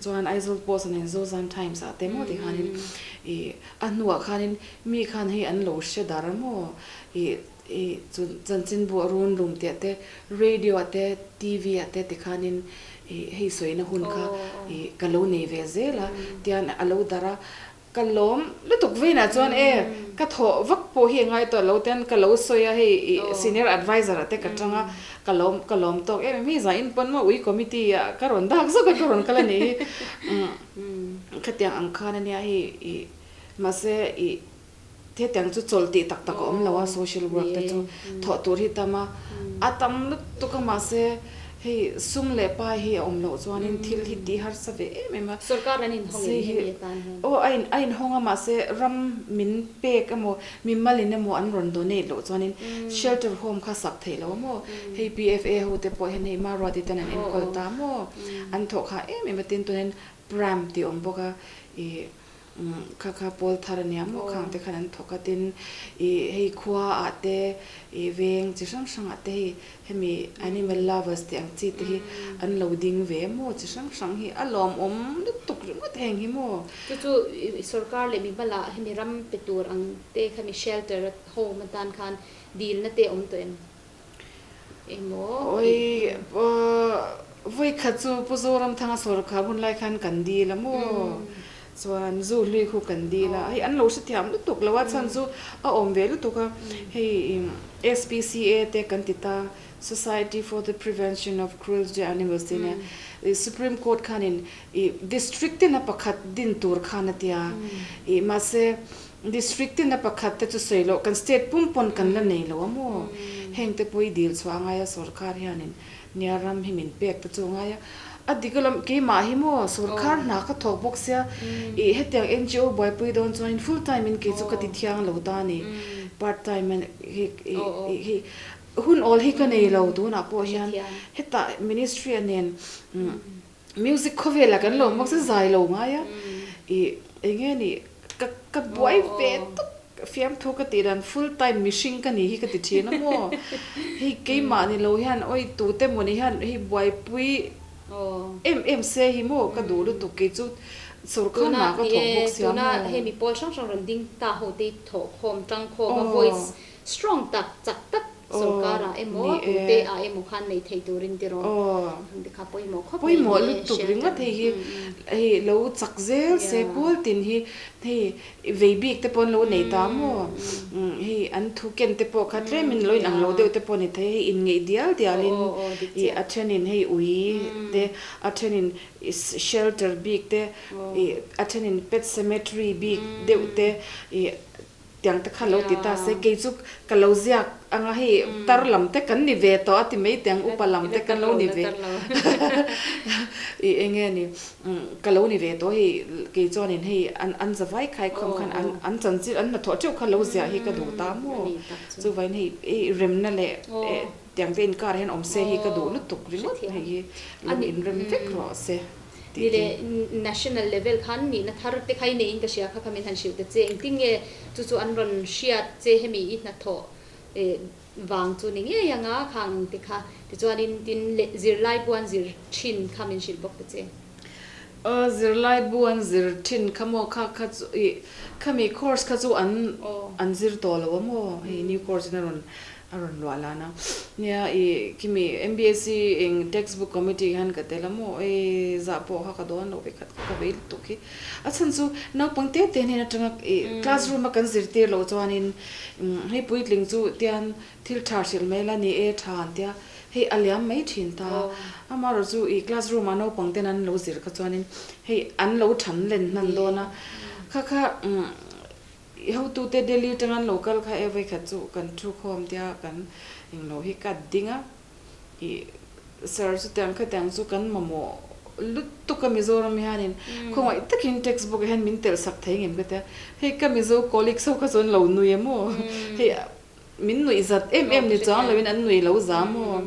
Speaker 2: chuan Aizawl Post a nen Zozam Times ah te maw ti khanin i a hnuah khanin mi khan hei an lo hre dar maw i. I chu chanchinbu a run lum tih ah te, radio ah te, TV ah te tikhanin i hei sawina hun kha i ka lo nei ve zel a, tian a lo darh a. Ka lawm lutuk veinah chuan e ka thawh vak pawh hi a ngai tawh lo ten ka lo sawi a, hei i senior adviser ah te ka tang a, ka lawm ka lawm tawk em em hi zain pawn maw ui committee ah ka rawn dak zawk a ka rawn kal a nih hi. Khatiang ang khan a nia hei i mahse i Hetiang chu chawlh tih tak tak a awm lo a, social work te chu thawh tur hi tam a, a tam lutuk a mahse hei sum leh pai hi a awm loh chuanin thil hi tih harsa ve em em a.
Speaker 1: Sorkar an inhawng em hemi atan hian?
Speaker 2: Aw a in a inhawng a mahse ram min pek emaw mimalin emaw an rawn donate loh chuanin shelter home kha sak theih lo maw, hei PFA ho te pawh hian hei Maruati ten an enkawl ta maw, an thawh kha em em a tin tunin pram tih a awm bawk a ih Kha kha pawl thar a nia maw khang te khan an thawk a tin ih hei khua ah te ih veng chi hrang hrang ah te hei hemi animal lovers tih ang chi te hi an lo ding ve maw chi hrang hrang hi a lawmawm lutuk ringawt heng hi maw.
Speaker 1: Chu chu sorkar leh mimal ah hemi ram pe tur ang te khami shelter home atan khan dilna te awm tawh em? Emaw
Speaker 2: Oi vawi khat chu Pu Zoramthanga sawrkhar hun lai khan kan dil a maw? Chuan zu hlui khu kan dil a, hei an lo hrethiam lutuk lo a, chhan chu a awm ve lutuk a, hei SPCA te kan ti ta, Society for the Prevention of Cruelty to Animals tih nia, Supreme Court khanin ih District tin a pakhat din tur khan a tia, ih mahse District tin a pakhat te chu sawi loh kan state pum pawn kan la nei lo a maw? Heng te pawh i dil chhuah a ngai a sorkar hianin nia ram hi min pek te chu a ngai a, a dik alawm keimah hi maw sorkar hna ka thawk bawk sia ih hetiang NGO buaipui dawn chuanin full time in kei chu ka ti thiang lo ta a ni part time in hi hi hun awl hi ka nei lo tunah pawh hian hetah ministry a nen Music khawvelah kan lo mawk se zai lo ngai a, ih eng nge ni ka ka buai ve tak fiamthu ka tih dan full time mihring ka ni hi ka ti thin a maw, hei keimah ni lo hian awi tute maw ni hian hei buaipui em em se hi maw ka duh lutuk kei chu sorkar hna ka thawk bawk sia maw.
Speaker 1: Tuna hei mi pawl hrang hrang rawn ding ta ho te hi thawhkhawm tangkhawm a voice strong tak chak tak Sorkar ah emaw tute ah emaw khan nei thei turin tiraw ang te kha pawimawh khawp mai
Speaker 2: Pawimawh lutuk ringawt hei hi hei lo chak zel se pawl tin hi hei vei bik te pawh an lo nei ta maw hei an thu ken te pawh kha tlem in lo in ang lo deuh te pawh ni thei hei in ngeih dial dial in ih a then in hei ui te a then in shelter bik te ih a then in pet cemetery bik deuh te ih Tiang te kha lo ti ta se, kei chu ka lo ziak anga hei tar lam te kan ni ve tawh a ti mai tiang upa lam te kan lo ni ve i eng nge ni ka lo ni ve tawh hei kei chuanin hei an an zavai khai khawm khan an an chanchin an hnathawh teuh kha lo ziah hi ka duh ta maw chuvangin hei hei remna leh tiang te inkar hian awm se hi ka duh lutuk ringawt hei hi lo inrem vek rawh se.
Speaker 1: Ni leh national level khan nihna thar te kha i neiin ka hria kha kha min han hrilh ta che. Engtin nge chu chu an rawn hriat che hemi i hnathawh vang chu ni ngei anga khang ang te kha. Tichuanin tin leh zirlai bu an zir thin kha min hrilh bawk ta che.
Speaker 2: Aw zirlai bu an zir thin kha maw kha kha chu ih khami course kha chu an an zir tawh lo a maw hei new course in a rawn A rawn luah lan a. Nia, i khimi MBSC eng textbook committee hian ka tel a maw? Ei, zah pawh kha ka dawn lo ve khat kha ka vei lutuk hi. A chhan chu naupang te te hnen atanga i classroom a kan zirtir loh chuanin hei puitling chu tian thil tha hrilh mai la ni e tha an tia hei a liam mai thin ta. Amaherawh chu i classroom ah naupang ten an lo zir kha chuanin hei an lo than len hnan dawn a. Kha kha I hotute Delhi atanga an lo kal kha e vawikhat chu kan thu khawm tia kan englo hi ka ding a, i sir chutiang khatiang chu kan mamawh lutuk a Mizoram hianin khawngaih takin textbook ah hian min telh sak thei ngem ka tia, hei ka Mizo colleagues ho kha chu an lo nui a maw, hei Min nuih zat em em ni chuang loin an nuih lo za maw?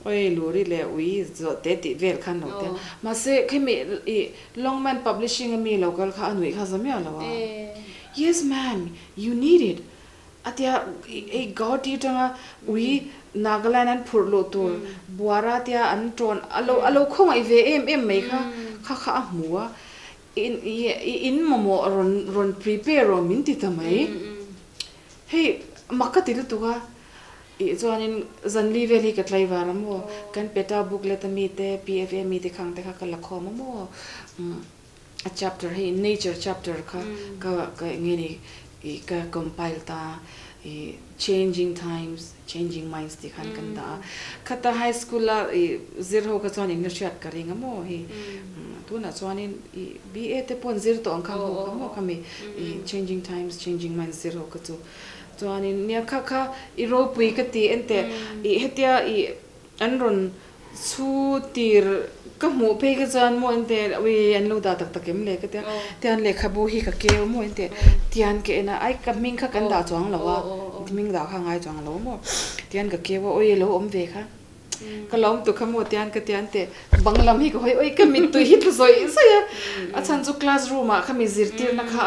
Speaker 2: Oi Luri leh ui zawh te tih vel khan lo tia. Mahse khemi i Longman Publishing a mi lo kal kha a nuih kha za miah lo a. Yes ma'am, you need it a tia hei Guwahati atanga ui Nagaland an phurh luh tur buara tia an tawn a lo a lo khawngaih ve em em mai kha kha kha a hmu a. In i in mamawh rawn rawn prepare rawh min ti ta mai. Hei mak ka ti lutuk a. Ih chuanin zanli vel hi ka tlaivar a maw? Kan PETA booklet a mite, PFA mite khang te kha ka la khawm a maw? A chapter hei nature chapter kha ka ka eng nge ni ih ka compile ta ih changing times changing minds tih khan kan dah a. Khata high school a ih zir ho kha chuan in la hriat ka ring a maw hei tunah chuanin ih BA te pawh an zir tawh ang kha ho kha maw khami ih changing times changing minds zir ho kha chu Chuanin nia kha kha i ropui ka ti enteh ih hetia ih an rawn chhu tir ka hmuh phei kha chuan maw enteh ui an lo dah tak tak em le ka tia tian lehkhabu hi ka keu maw enteh tian ka en a ai ka hming kha kan dah chuang lo a hming dah kha a ngai chuang lo maw tian ka keu a ui a lo awm ve kha. Ka lawm tuk kha maw tian ka tian teh bang lam hi ka hawi awi ka mittui hi tlu zawih zawih a, a chhan chu class room ah khami zirtirna kha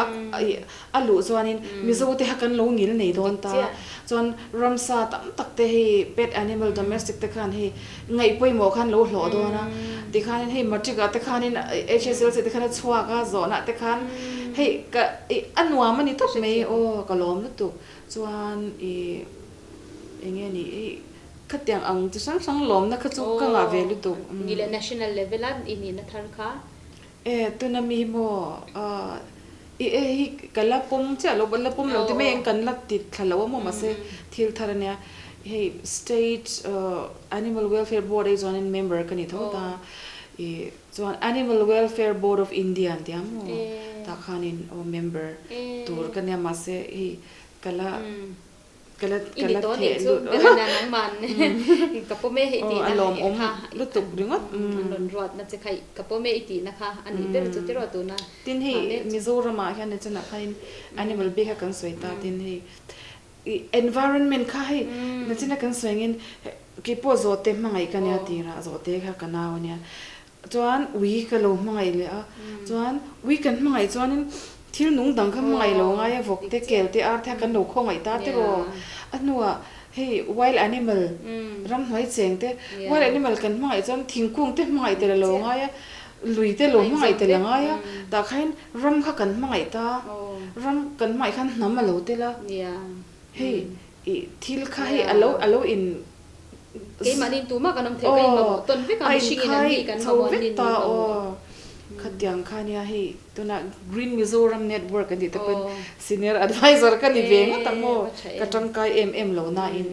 Speaker 2: a luh chuanin Mizo te kha kan lo ngil nei dawn ta, chuan ramsa tam tak te hei pet animal domestic te khan hei ngaih pawimawh khan lo hlawh dawn a, tikhanin hei matric ah te khanin HSLC te khan a chhuak a zawhna te khan hei ka a nuam a ni tawp mai aw ka lawm lutuk chuan ih eng nge ni ih. Khatiang ang chi hrang hrang lawmna kha chu ka ngah ve lutuk.
Speaker 1: Ni leh national level a i nihna thar kha.
Speaker 2: E tuna mi hi maw i e hi ka la pawm chiah lo la pawm lo ti mai ang kan la ti thla lo a maw mahse thil thar ania hei state animal welfare board ah hi chuanin member ka ni tho ta i chuan animal welfare board of India an tia maw tah khanin aw member tur ka nia mahse hei ka la Ka la
Speaker 1: I ni tawh nih chu Berina nangman ka pawm e i tihna kha
Speaker 2: lutuk ringawt
Speaker 1: an rawn ruatna che kha ka pawm e i tihna kha a nih ber chu tiraw tuna
Speaker 2: Tin hei Mizoramah hian ni chunah khanin animal bik kha kan sawi ta tin hei i environment kha hei nachina kan sawi angin keipawh zawhte hmangaih ka nia tirah zawhte kha ka nau ania Chuan ui ka lo hmangaih leh a, chuan ui kan hmangaih chuanin thil nung dang kha hmangaih lo ngai a, vawk te, kel te, ar te kan lo khawngaih ta tiraw. A hnuah hei wild animal ramhnuai cheng te, wild animal kan hmangaih chuan thingkung te hmangaih tel a lo ngai a, lui te lo hmangaih tel a ngai a, tah khain ram kha kan hmangaih ta, ram kan hmangaih khan hnam a lo tel a, hei ih thil kha hei a lo a lo in
Speaker 1: Keimahni tumah kan awm theih ka inmamawh tawn vek a, mihring in an ni kan mamawh an ni min mamawh.
Speaker 2: Khatiang kha nia hei tuna Green Mizoram Network an tih te pawn Senior Advisor ka ni ve ngawt ang maw, ka tangkai em em lo nain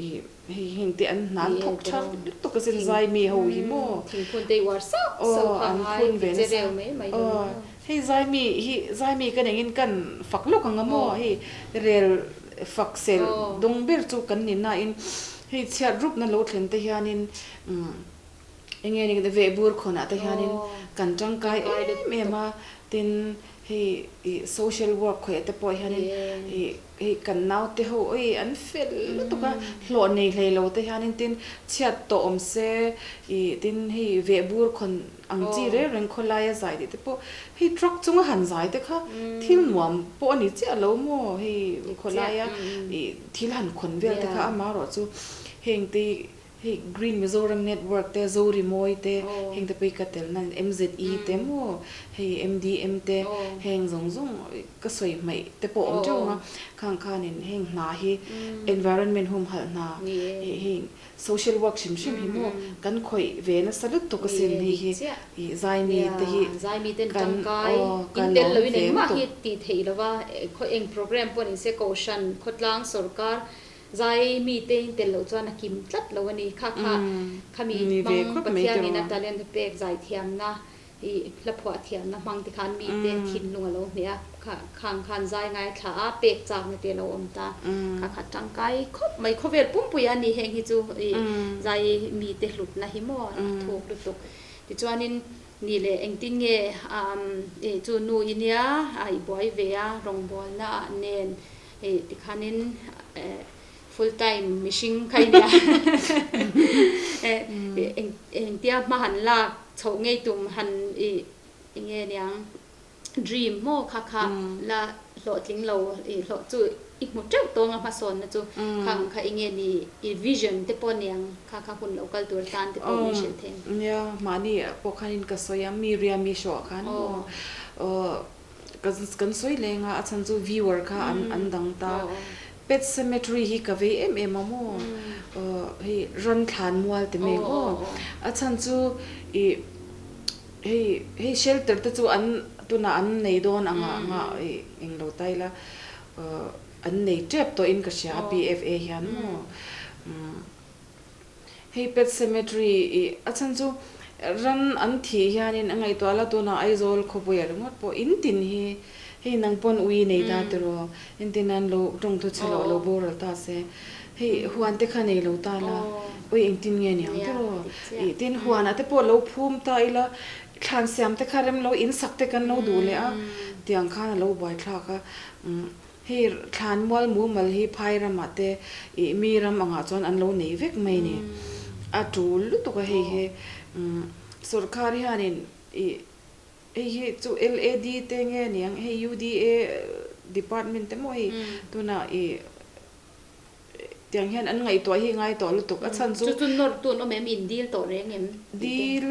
Speaker 2: ih hei heng te an hna an thawk tha lutuk asin zai mi ho hi maw.
Speaker 1: Thingphun te i uar sauh sauh kha ngai ti che reu mai mai lo maw.
Speaker 2: Hei zai mi hi zai mi ka nengin kan fak lawk ang a maw hei rel Fak sel dawng ber chu kan ni nain hei chhiat rupna lo thlen te hianin eng nge ni veh bur khawnah te hianin kan tangkai em em a, tin hei ih social work khawih te pawh hianin ih hei kan naute ho awi an fel lutuk a, hlawh nei hlei lo te hianin tin chhiat tawh awm se ih tin hei veh bur khawn Ang chi reng reng khawlaia zai tih te pawh hei truck chunga han zai te kha thil nuam pawh a ni chiah lo maw hei khawlaia ih thil han khawn vel te kha amaherawh chu heng te hei Green Mizoram Network te Zorimawi te heng te pawh hi ka tel na MZE te maw hei MDM te heng zawng zawng ka sawi hmaih te pawh a awm teuh ang a khang khanin heng hna hi environment humhalh hna hei Social work hrim hrim hi maw kan khawih ve nasa lutuk asin hei hi ih zaimi te hi
Speaker 1: kan aw ka lawm ve lutuk. Hi tih theih lova khaw eng program pawh ni se kohhran khawtlang sorkar zaimi te in tel loh chuan a kim tlat lo a ni kha kha khami hmang Pathian in a talent a pek zaithiamna I hla phuah thiamna hmang te khan mite thinlung a lo hneh a, khang khan zai ngaithla a, pek chakna te a lo awm ta. Kha kha tangkai khawp mai, khawvel pumpui a ni heng hi chu i zai mite hlutna hi maw a thuk lutuk. Tichuanin ni leh engtin nge i chu nu i nia a i buai ve a, rawngbawlna ah nen i tikhanin Full time mihring kha i nia. Engtia hma han lak chhoh ngei tum han i enge niang dream maw kha kha la hlawhtling lo i hlawh chu i hmu teuh tawng a hmasawnna chu kha ang kha enge ni i vision te pawh niang kha kha hun lo kal tur tan te pawh min hrilh thei ang.
Speaker 2: Nia mahni pawh khanin ka sawi a mi ria mi hrawh khan maw kan sawi leng a a chhan chu viewer kha an dang ta. Pet Cemetery hi ka vei em em a maw? Hei ran thlan mual ti mai ang aw. A chhan chu ih hei hei shelter te chu an tunah an nei dawn ang ah nga ih englo ta ila an nei tep tawhin ka hria a PFA hian maw. Hei Pet Cemetery ih a chhan chu ran an thih hianin a ngaihtuah la tunah Aizawl khawpuia ringawt pawh in tin hi hei nang pawn ui nei ta tiraw entir nan lo tawngthu chhe loh lo boral ta se hei huan te kha nei lo ta la ui engtin nge niang tiraw ih tin huanah te pawh lo phum ta ila thlan siam te kha rem lo in sak te kan lo duh leh a tiang khan a lo buaithlak a umm. Hei thlanmual mumal hi phai ramah te ih mi ram angah chuan an lo nei vek mai ni. A tul lutuk a hei hi sawrkar hianin ih hei hi chu LAD te nge niang hei UDA department te maw hei tunah ih tiang hian an ngaihtuah hi ngai tawh lutuk a chhan chu.
Speaker 1: Chu chu nawr tu an awm em in dil tawh reng em
Speaker 2: tih te.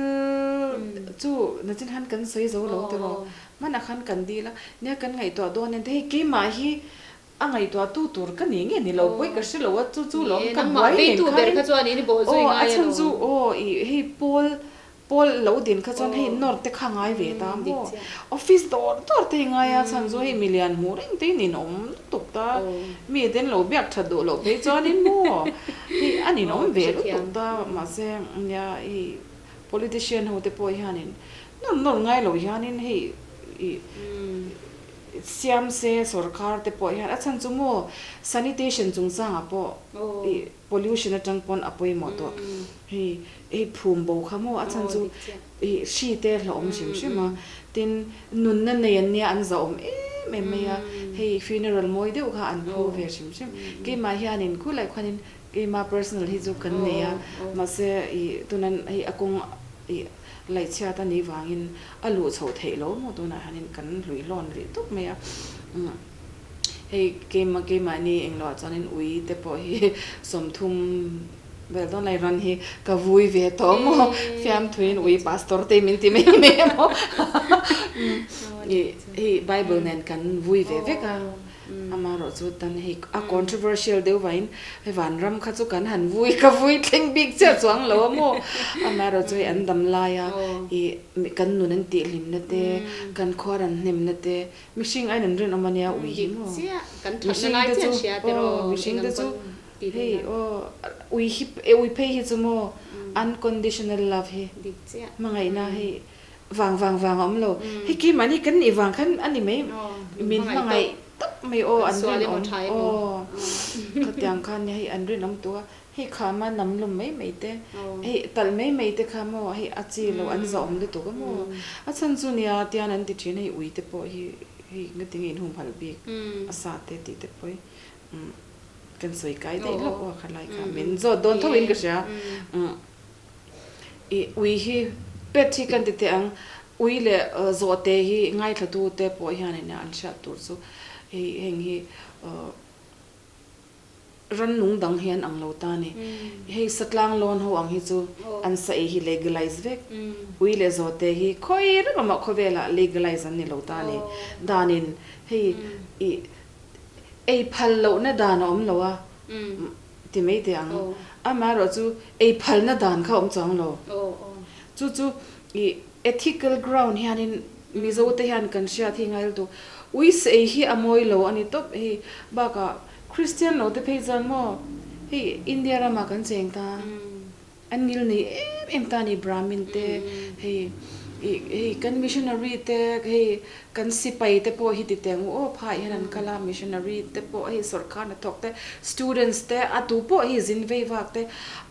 Speaker 2: Dil chu nachin khan kan sawi zo lo tiraw hmanah khan kan dil a nia kan ngaihtuah dawn nen te hei keimah hi a ngaihtuah tu tur ka ni nge ni lo pawi ka hre lo a chu chu lawm ka buai nen khan aw a chhan chu aw ih hei pawl Pawl lo din kha chuan hei nawr te kha ngai ve ta maw? Office dawr dawr te hi ngai a chhan chu hei milian hmuh reng te in inawm lutuk ta, mi te an lo biak that duh loh phei chuanin maw hei an inawm ve lutuk ta mahse nia hei politician ho te pawh hianin nawr nawr ngai lo hianin hei ih siam se sorkar te pawh hian a chhan chu maw sanitation chungchangah pawh ih pollution atang pawn a pawimawh tawh hei hei phum bo kha maw a chhan chu ih hri te hlauhawm hrim hrim a tin nunna nei an nia an zahawm em em mai a hei funeral mawi deuh kha an phu ve hrim hrim keimah hianin khulai khuanin keima personal hi chu kan nei a mahse ih tunan hei a kawng ih laihchhiat a nih vangin a luh chhoh theih lo maw tunah hianin kan hluihlawn rih tawp mai a. Hei keimah keimahni engloah chuanin ui te pawh hi 30 vel dawn lai ran hi ka vui ve tawh maw fiamthuiin ui pastor te min ti mai mai a maw hei bible nen kan vui ve vek a amaherawh chu tan hei a controversial deuh vangin hei vanram kha chu kan han vui ka vui thleng bik chiah chuang lo a maw amaherawh chu hei an dam laia ih kan nun an tihhlimna te kan khuar an hnemna te Mihring aiin an rinawm a nia ui hi maw? Mihring te chu aw mihring te chu hei aw ui hi ui phei hi chu maw unconditional love hi hmangaihna hei vang vang vang a awm lo hei keimahni kan nih vang khan a ni mai min hmangaih tawp mai aw an rinawm aw khatiang khan hei an rinawm tawh a. Hei khama nam lum mai mai te, hei talh mai mai te kha maw, hei a chi lo an zahawm lutuk a maw. A chhan chu nia tian an ti thin hei ui te pawh hi hei ngatinge in humhalh bik a sa te tih te pawh hi kan sawi kai daih lawk aw kha lai kha min zawt dawn tho in ka hria. I ui hi pet hi kan ti teh ang, ui leh zawhte hi ngaithlatu te pawh hianin an hriat tur chu hei heng hi Rannung dang hi an ang lo ta a ni. Hei satlang lawn ho ang hi chu an sa ei hi legalize vek. Ui leh zawte hi khawi reng amah khawvelah legalize an ni lo ta a ni. Danin hei ih ei phal lohna dan a awm lo a ti mai teh ang. Amaherawh chu ei phalna dan kha a awm chuang lo. Chu chu ih ethical ground hianin Mizo te hian kan hriat hi ngai lutuk. Ui sa ei hi a mawi lo a ni tawp hei bakah Kristian lo te phei chuan maw hei India ramah kan cheng ta an ngil nei em em ta a ni Brahmin te hei ih hei kan missionary te hei kan sipai te pawh hi ti teh ang u aw phai hian an kal a missionary te pawh hei sawrkar hnathawk te students te a tu pawh hi zin vei vak te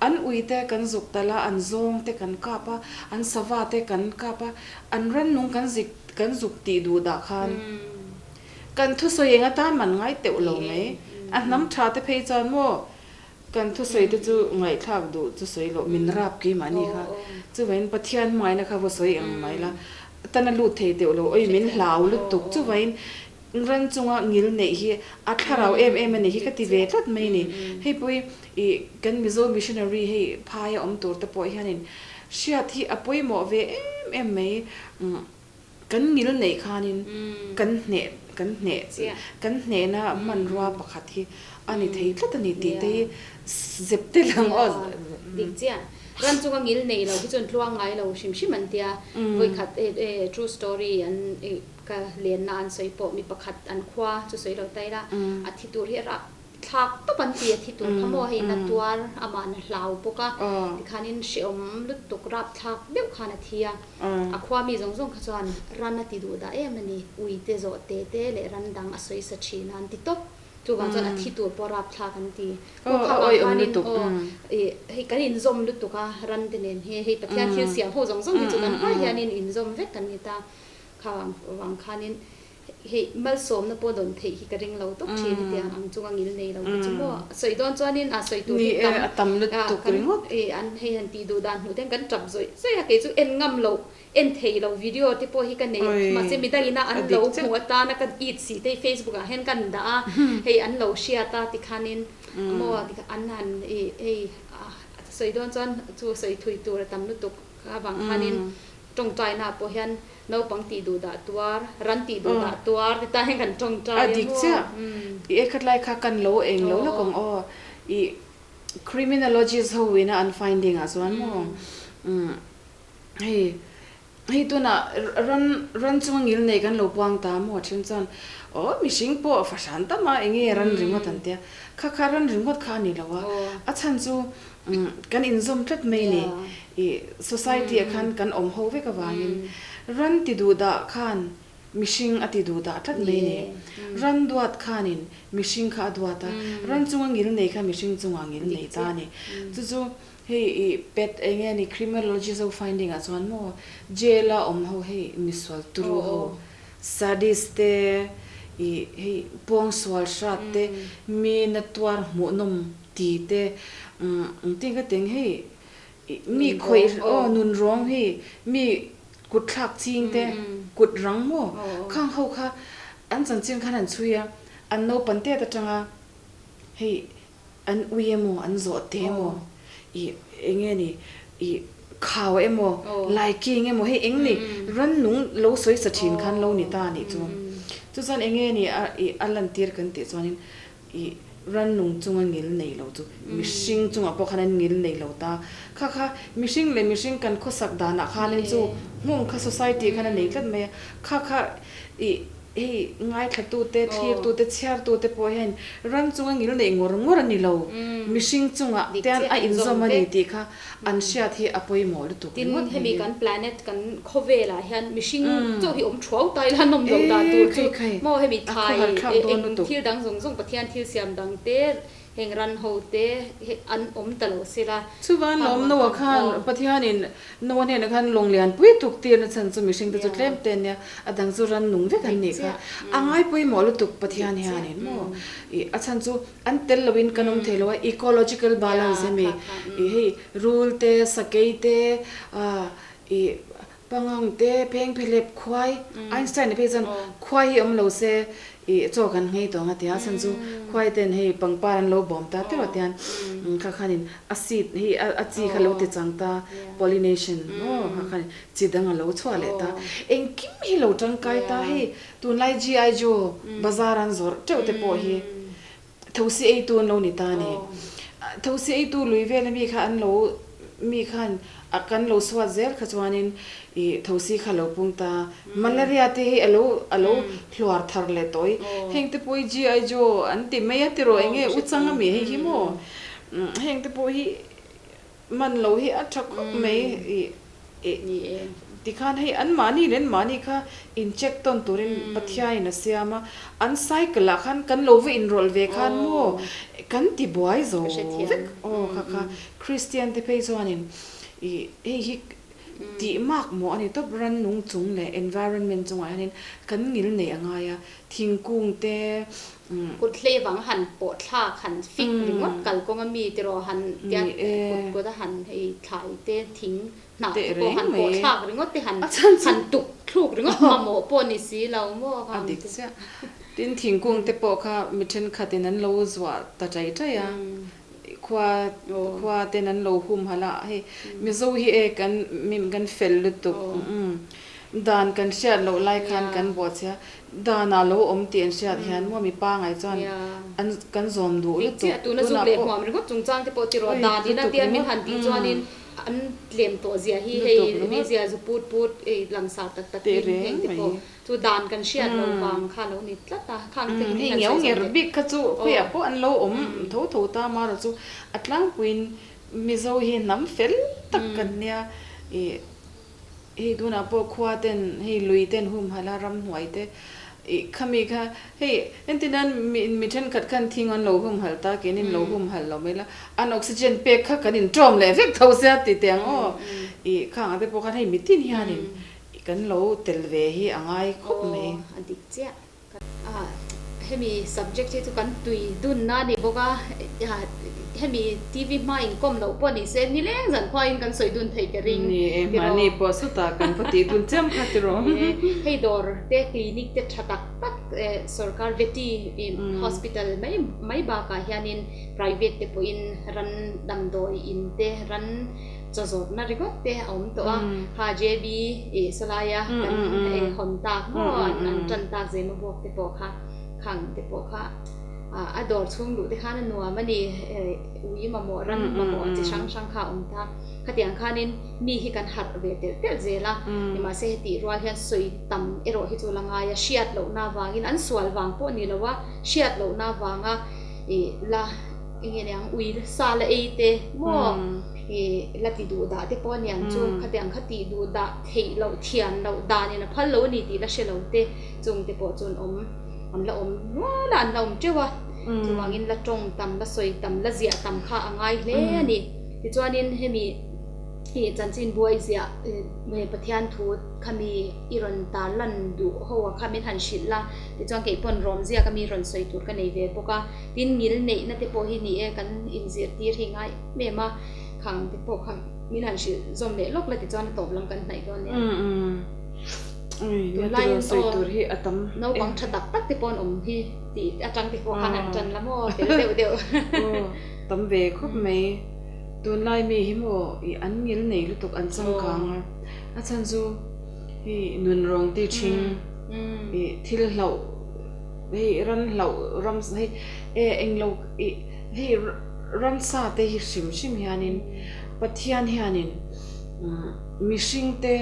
Speaker 2: an ui te kan zuk tal a an zawng te kan kap a an sava te kan kap a an rannung kan zik kan zuk tih duh dah khan. Kan thusawi eng atan man ngai teuh lo mai. A hnam tha te phei chuan maw kan thusawi te chu ngaihthlak duh chu sawi loh min rap keimahni kha. Chuvain Pathian hmangaihna kha va sawi ang mai la tan a lut thei teuh lo oi min hlau lutuk. Chuvain ran chunga ngil neih hi a thlarau em em a ni hi ka ti ve tlat mai a ni. Hei pawh hi ih kan Mizo missionary hei phaia awm tur te pawh hianin hriat hi a pawimawh ve em em mai. Kan ngil neih khanin kan hneh kan hneh kan hnehna hmanrua pakhat hi a ni thei tlat a ni tih te hi zep te lang aw.
Speaker 1: Dik chiah. Ran chunga ngil nei lo hi chuan tluang ngai lo hrim hrim an tia. Vawikhat true story an ka lenna an sawi pawh mi pakhat an khua chu sawi lo ta ila a thi tur hi a rah thlak tawp an ti a thi tur kha maw hei na tuar amah na hlau bawk a tikhanin hrehawm lutuk rap thlak deuh khan a thi a a khua mi zawng zawng kha chuan ran a ti duh dah em a ni ui te zawh te te leh ran dang a sawi sa thin a an ti tawp chuvang chuan a thi tur pawh rap thlak an ti aw kha vang khanin aw ih hei kan inzawm lutuk a ran te nen hi hei Pathian thil siam ho zawng zawng hi chu kan hma hianin inzawm vek kan ni ta kha vang khanin Hei malsawmna pawh dawn theih hi ka ring lo tawp thin hetiang ang chunga ngil nei lo hi chu maw a sawi dawn chuanin a sawi tur hi tam
Speaker 2: a tam lutuk ringawt.
Speaker 1: An hei han tih duh dan hmuh ten kan tap zawih zawih a kei chu en ngam loh en thei lo video te pawh hi ka nei mahse midangina an lo hmuh atana ka it si te hi facebook ah hian kan dah a hei an lo hriat a tikhanin maw an han hei sawi dawn chuan chu sawi thui tur a tam lutuk avang khanin tawngtaina pawh hian Naupang tih duh dah tuar, ran tih duh dah tuar ti ta hian kan tawngtai
Speaker 2: a maw? A dik chiah. I ekhat lai kha kan lo eng lo lawk ang aw. I criminologist ho ina an finding ah chuan maw hei hei tunah ran ran chunga ngil nei kan lo puang ta maw then chuan aw mihring pawh fahran tam a enge ran ringawt an tia. Kha kha ran ringawt kha a ni lo a, a chhan chu Kan inzawm tlat mai ni. I society ah khan kan awm ho vek avangin ran ti duh dah khan mihring a ti duh dah tlat mai ni. Ran duat khanin mihring kha a duat a, ran chunga ngil nei kha mihring chunga ngil nei ta a ni. Chu chu hei i pet eng nge ni criminologist ho finding ah chuan maw jail a awm ho hei misual turu ho sadist te i hei pawngsual hrat te mi na tuar hmuhnawm Ti te engtin ka teng hei mi khawih aw nun rawng hei mi kut thlak ching te kut rang maw khang ho kha an chanchin khan an chhui a an naupan tet atanga hei an ui emaw an zawh te emaw ih eng nge ni ih khau emaw laiking emaw hei eng ni rannung lo sawi sa thin khan lo ni ta a nih chu chu chuan eng nge ni a ih a lantir kan tih chuanin Ih, rannung chunga ngil nei lo chu mihring chungah pawh khan an ngil nei lo ta. Kha kha mihring leh mihring kan khawsak danah khanin chu hmung kha society khan a nei tlat mai a. Kha kha ih hei ngaithlatute, thlirtute, chhiartute pawh hian ran chunga ngil neih ngawr ngawr a ni lo. Mihring chungah te an a inzawm a ni tih kha an hriat hi a pawimawh lutuk
Speaker 1: Tin, ringawt hemi kan planet kan khawvelah hian mihring chauh hi awm thuau ta ila nawm loh dan tur chu maw hemi thlai eng thil dang zawng zawng Pathian thil siam dang te heng ran ho te an awm ta lo sela.
Speaker 2: Chuvan lawm Noah khan Pathianin Noah hnenah khan lawng lian pui tuk tirna chhan chu mihring te chu tlem te ania a dang chu ran nung vek an nih kha a ngai pawimawh lutuk Pathian hianin maw ih a chhan chu An tel loin kan awm thei lo a, ecological balance hemi ih hei rul te, sakei te, ih pangang te, phengphehlep, khuai, Einstein a phei chuan khuai hi awm lo se ih chaw kan nghei tawh ang a ti a, chhan chu khuai ten hei pangpar an lo bawm ta teuh a tian kha khanin a seed hei a chi kha lo ti chang ta, pollination maw kha khanin chi dang a lo chhuah leh ta, engkim hi lo tangkai ta hei tunlai GI Joe bazar an zawrh teuh te pawh hi. Thosi eitu an lo ni ta a ni. Thosi eitu lui vela mi kha an lo mi khan a kan lo suat zel kha chuanin ih thosi kha a lo pung ta. Malaria te hi a lo a lo hluar thar leh tawh i heng te pawh hi GI Joe an ti mai a tiraw eng nge u chang a mi hei hi maw heng te pawh hi Man lo hi a tha khawp mai ih ih tikhan hei an mahni leh an mahni kha in check tawn turin Pathianin a siam a, an cycle ah khan kan lo va inrawlh ve khan maw kan ti buai zo vek aw kha kha Kristian te phei chuanin ih hei hi tih mak maw a ni tawp rannung chung leh environment chungah hianin kan ngil neih a ngai a thingkung te
Speaker 1: Kut hlei vang han pawh thlak han fik ringawt kal kawng a mi tiraw han tia kut kut a han hei thlai te thing hnah te pawh han pawh thlak ringawt te han han tuk thluk ringawt mamawh pawh ni si lo maw
Speaker 2: A dik chiah. Tin thingkung te pawh kha mi thenkhat in an lo zuah ta chai chai a, khua khua ten an lo humhalh a, hei Mizo hi e kan kan fel lutuk. Dan kan hriat loh lai khan kan bawhchhia dan ah lo awm tih an hriat hian maw mi pangai chuan an kan zawm duh
Speaker 1: Dik
Speaker 2: lutuk
Speaker 1: chiah tuna zuk
Speaker 2: tunah
Speaker 1: leh
Speaker 2: pawh
Speaker 1: hmuam ringawt chungchang te pawh tiraw
Speaker 2: oi
Speaker 1: dan ina
Speaker 2: lutuk
Speaker 1: tia min
Speaker 2: ringawt
Speaker 1: han tih chuanin an tlem tawh zia hi hei
Speaker 2: lutuk ringawt
Speaker 1: meizial zu put put ei langsar tak tak
Speaker 2: teh
Speaker 1: in
Speaker 2: reng
Speaker 1: heng te
Speaker 2: mai.
Speaker 1: pawh chu dan kan hriat loh vang kha lo ni tlat a khang te hi
Speaker 2: Hei
Speaker 1: min han
Speaker 2: ngeu
Speaker 1: sawi zawm
Speaker 2: nger
Speaker 1: leh
Speaker 2: bik kha chu
Speaker 1: aw.
Speaker 2: khawiah pawh an lo awm tho tho ta marawh chu a tlangpuiin Mizo hi hnam fel tak kan nia ih. Hei tunah pawh khua ten hei lui ten humhalh a ramhnuai te ih khami kha hei entir nan mi mi thenkhat khan thing an lo humhalh ta keinin lo humhalh lo mai la an oxygen pek kha kan inṭawm leh vek tho sia ti teh ang aw ih khang ah te pawh khan hei mitin hianin kan lo tel ve hi a ngai khawp mai.
Speaker 1: Aw a dik chiah. Hemi subject hi chu kan tui dunna a ni bawk a, hemi TV hma inkawm loh pawh ni se nileng zan khuain kan sawi dun thei ka ring.
Speaker 2: Ni e, mahni pawh sawtah kan va tih dun chiam kha tiraw.
Speaker 1: Hei dawr te clinic te tha tak tak sorkar veti hospital mai mai bakah hianin private te pawhin ran damdawi in te ran Chaw zawrhna ringawt te a awm tawh a, kha JB ih sawlaia kan hawn tak maw an tan tak zema buak te pawh kha khang te pawh kha a dawr chhung luh te khan a nuam a ni, ui mamawh ran mamawh chi hrang hrang kha a awm ta. Khatiang khanin mi hi kan harh ve telh telh zel a, nimahse hetih rual hian sawi tam erawh hi chu la ngai a, hriat lohna avangin an sual vang pawh ni lo a, hriat lohna avanga ih la eng nge niang ui sa la ei te maw. I la ti duh dah te pawh a niang chu khatiang kha tih duh dah theih loh thiam loh danin a phal lo a ni tih la hre lo te chung te pawh chuan awm an la awm nual a an la awm teuh a chuvangin la tawng tam la sawi tam la ziah tam kha a ngai hle a ni tichuanin hemi ih chanchin buai ziah Pathian thu khami i rawn tar lan duh ho a kha min han hrilh la tichuan kei pawn rawm ziak a mi rawn sawi tur ka nei ve bawk a tin ngil neihna te pawh hi ni e kan inzirtir hi ngai Mem a, khang te pawh kha min han hrilh zawm leh lawk la tichuan a tawp lam kan hnaih dawn nia. Tunlaiin aw naupang tha tak tak te pawh an awm hi tih atang te pawh khan han tan la maw fel deuh deuh.
Speaker 2: Aw tam ve khawp mai. Tunlai mi hi maw ih an ngil nei lutuk an changkang a, a chhan chu hei nunrawng ti thin ih thil hlauh hei ran hlauh ram hei e englo ih hei Ramsa te hi hrim hrim hianin Pathian hianin mihringte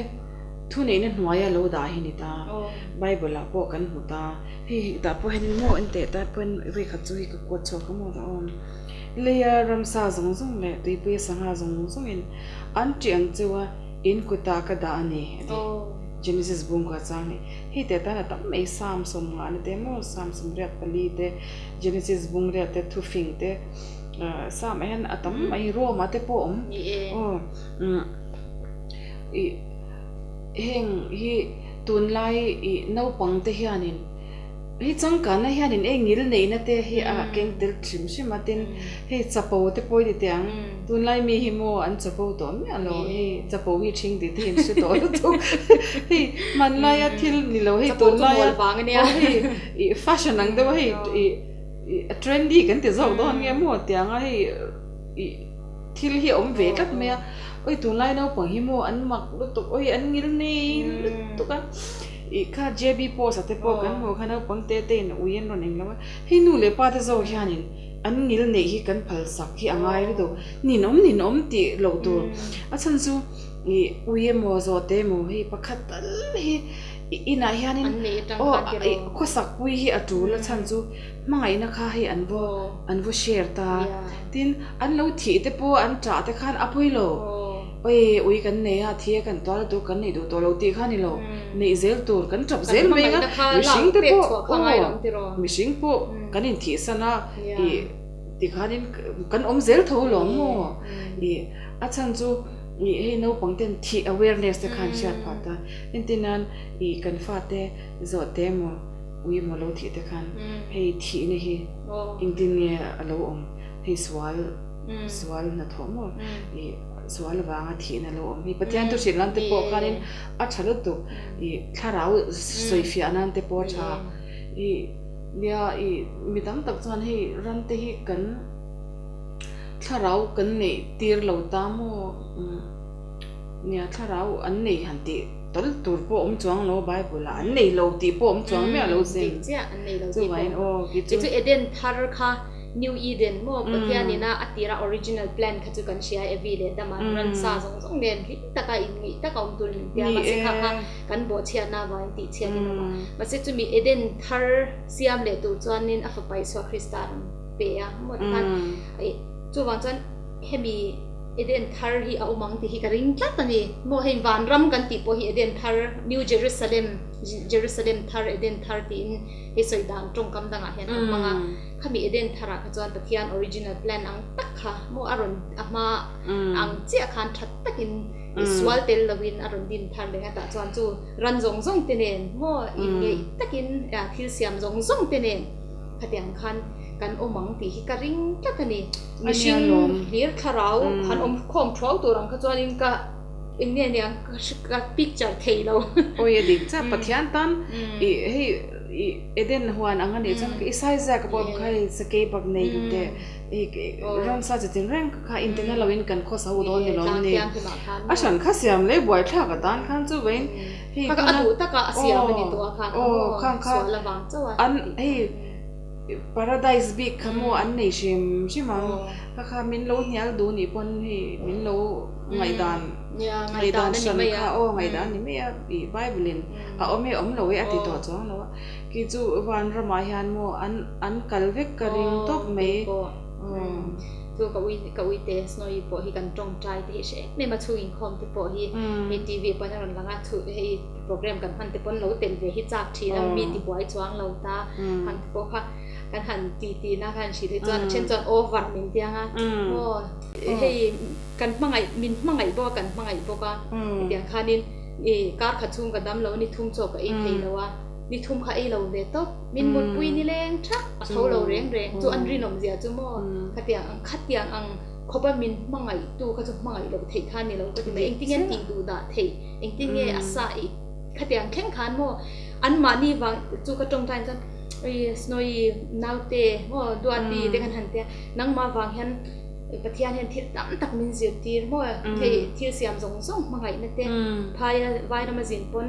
Speaker 2: thuneihna hnuaia lo dah hi ni ta. Bible ah pawh kan hmu ta. Hei hetah pawh hianin maw en teh ta pawhin vawikhat chu hi ka kuat chhuak a maw ta awm. Leia ramsa zawng zawng leh tuipuia sangha zawng zawngin an ṭih ang cheu a, in kutah ka dah a ni a ti. Genesis bungkua chang ni. Hei teh tan a tam mai Psalm sawmngahna te maw Psalm 84 te Genesis bungriat te thufing te Psalm ah hian a tam mai Rome ah te pawh a awm aw ih heng hi tunlai ih naupang te hianin hei changkanna hianin eng ngil neihna te hi a keng tel hrim hrim a tin hei chapo te pawh i ti teh ang tunlai mi hi maw an chapo tawh miah lo hei chapo hi ṭhing tih te hi an hre tawh lutuk hei hmanlaia thil ni lo hei tunlaia aw hei. Ih fashion ang deuh a hei ih ih a trendy kan ti zawk dawn nge maw tiang a hei ih thil hi a awm ve tlat mai a oi tunlai naupang hi maw an mak lutuk oi an ngil nei lutuk a ih kha JB post ah te pawh kan hmuh kha naupang te te in ui an rawn eng lo a hei nu leh pa te zawk hianin an ngil neih hi kan phal sak hi a ngai lutuk ninawm ninawm tih loh tur a chhan chu ih ui emaw zawh te emaw hei pakhat tal hi. I inah hianin aw khawsak pui hi a tul a chhan chu hmangaihna kha hei an vaw an vaw share ta tin an lo thih te pawh an ṭah te khan a pawi lo oi ui kan nei a thi a kan tual a tur kan neih duh tawh lo tih kha a ni lo neih zel tur kan ṭap zel mai ang a mihring te pawh aw mihring pawh kan inthihsan a ih tikhanin kan awm zel tho lo maw ih a chhan chu ih hei naupang ten thih awareness te khan hriat phah ta. Entir nan ih kan fate zawh te emaw ui emaw lo thih te khan hei thihna hi engtin nge a lo awm hei sual sual hnathawh maw ih sual avanga thihna lo awm hi Pathian thu hrilh nan te pawh khanin a tha lutuk ih thlarau sawifiah nan te pawh a tha ih nia ih mi tam tak chuan hei ram te hi kan thlarau kan neih tir lo ta maw. Nia thlarau an nei han tih tawl tur pawh awm chuang lo Bible ah an nei lo tih pawh awm chuang miah lo
Speaker 1: sin. Dik chiah an nei lo tih pawh awm lo. Kei chu Eden thar kha New Eden maw Pathian ina a tira original plan kha chu kan hria Evi leh Adama ransa zawng zawng nen hlim taka inngeih taka awm turin min tia mahse kha kha kan bawhchhiatna avangin tihchhiat in awm a. Mahse chumi Eden thar siam leh tur chuanin a fapa Isua Krista a rawn pe a maw tikhan chuvang chuan hemi Eden thar hi a awm ang tih hi ka ring tlat a ni. Maw hei vanram kan tih pawh hi Eden thar, New Jerusalem, Jerusalem thar, Eden thar tiin hei sawi dan tawngkam dangah hian kan hmang a. Khami Eden tharah kha chuan Pathian original plan ang tak kha maw a rawn a hma ang chiah khan that takin sual tel loin a rawn din thar leh a tah chuan chu ran zawng zawng te nen maw inngeih takin thil siam zawng zawng te nen khatiang khan kan awm ang tih hi ka ring tlat a ni. Mihring hlir thlarau han awm khawm thuau tur ang kha chuanin ka eng nge nia ka picture thei lo.
Speaker 2: Awi a dik chiah Pathian tan i hei i Eden huan ang a nih chuan i size zia ka pawh kha hei sakei bak nei te i ramsa chi tin reng kha intina loin kan khawsa ho dawn ni lawm ni. A hran kha siam leh buaithlak atan khan chu vawiin
Speaker 1: hei tuna a duh taka a siam a ni tawh a khan aw
Speaker 2: khan kha an hei Paradise bik kha maw an nei hrim hrim ang kha kha min lo hnial duh nih pawn hei min lo ngaihdan ngaihdan hran kha aw ngaihdan ni mai a ih bible in a awm e awm lo e a ti tawh chuang lo a kei chu vanramah hian maw an an kal vek ka ring tawp mai
Speaker 1: Chu ka ui ka ui te snowy pawh hi kan tawngtai te hi hre em em a chhung inkhawm te pawh hi hei TV pawn a rawn lang a chhu hei program kan hman te pawn lo tel ve hi chak thin a mi ti buai chuang lo ta han ti pawh kha kan han ti ti na khan hrilh hi chuan a then chuan over min tiang a maw hei kan hmangaih min hmangaih bawk a kan hmangaih bawk a hetiang khanin i kar khat chhung ka dam lo ni thum chaw ka ei thei lo a ni thum kha ei lo ve tawp min mutpui ni leng thak a tho lo reng reng chu an rinawm zia chu maw khatiang ang khatiang ang khawpa min hmangaih tu kha chu hmangaih loh theih kha ni lo ka ti mai engtin nge an tih duh dah theih Engtin nge a sa i khatiang thleng khan maw anmahni vang chu ka tawngtai chuan ui Snowy naute maw Duati te khan han tia nangmah vang hian Pathian hian thil tam tak min zirtir maw hei thil siam zawng zawng hmangaihna te phaia vairama zin pawn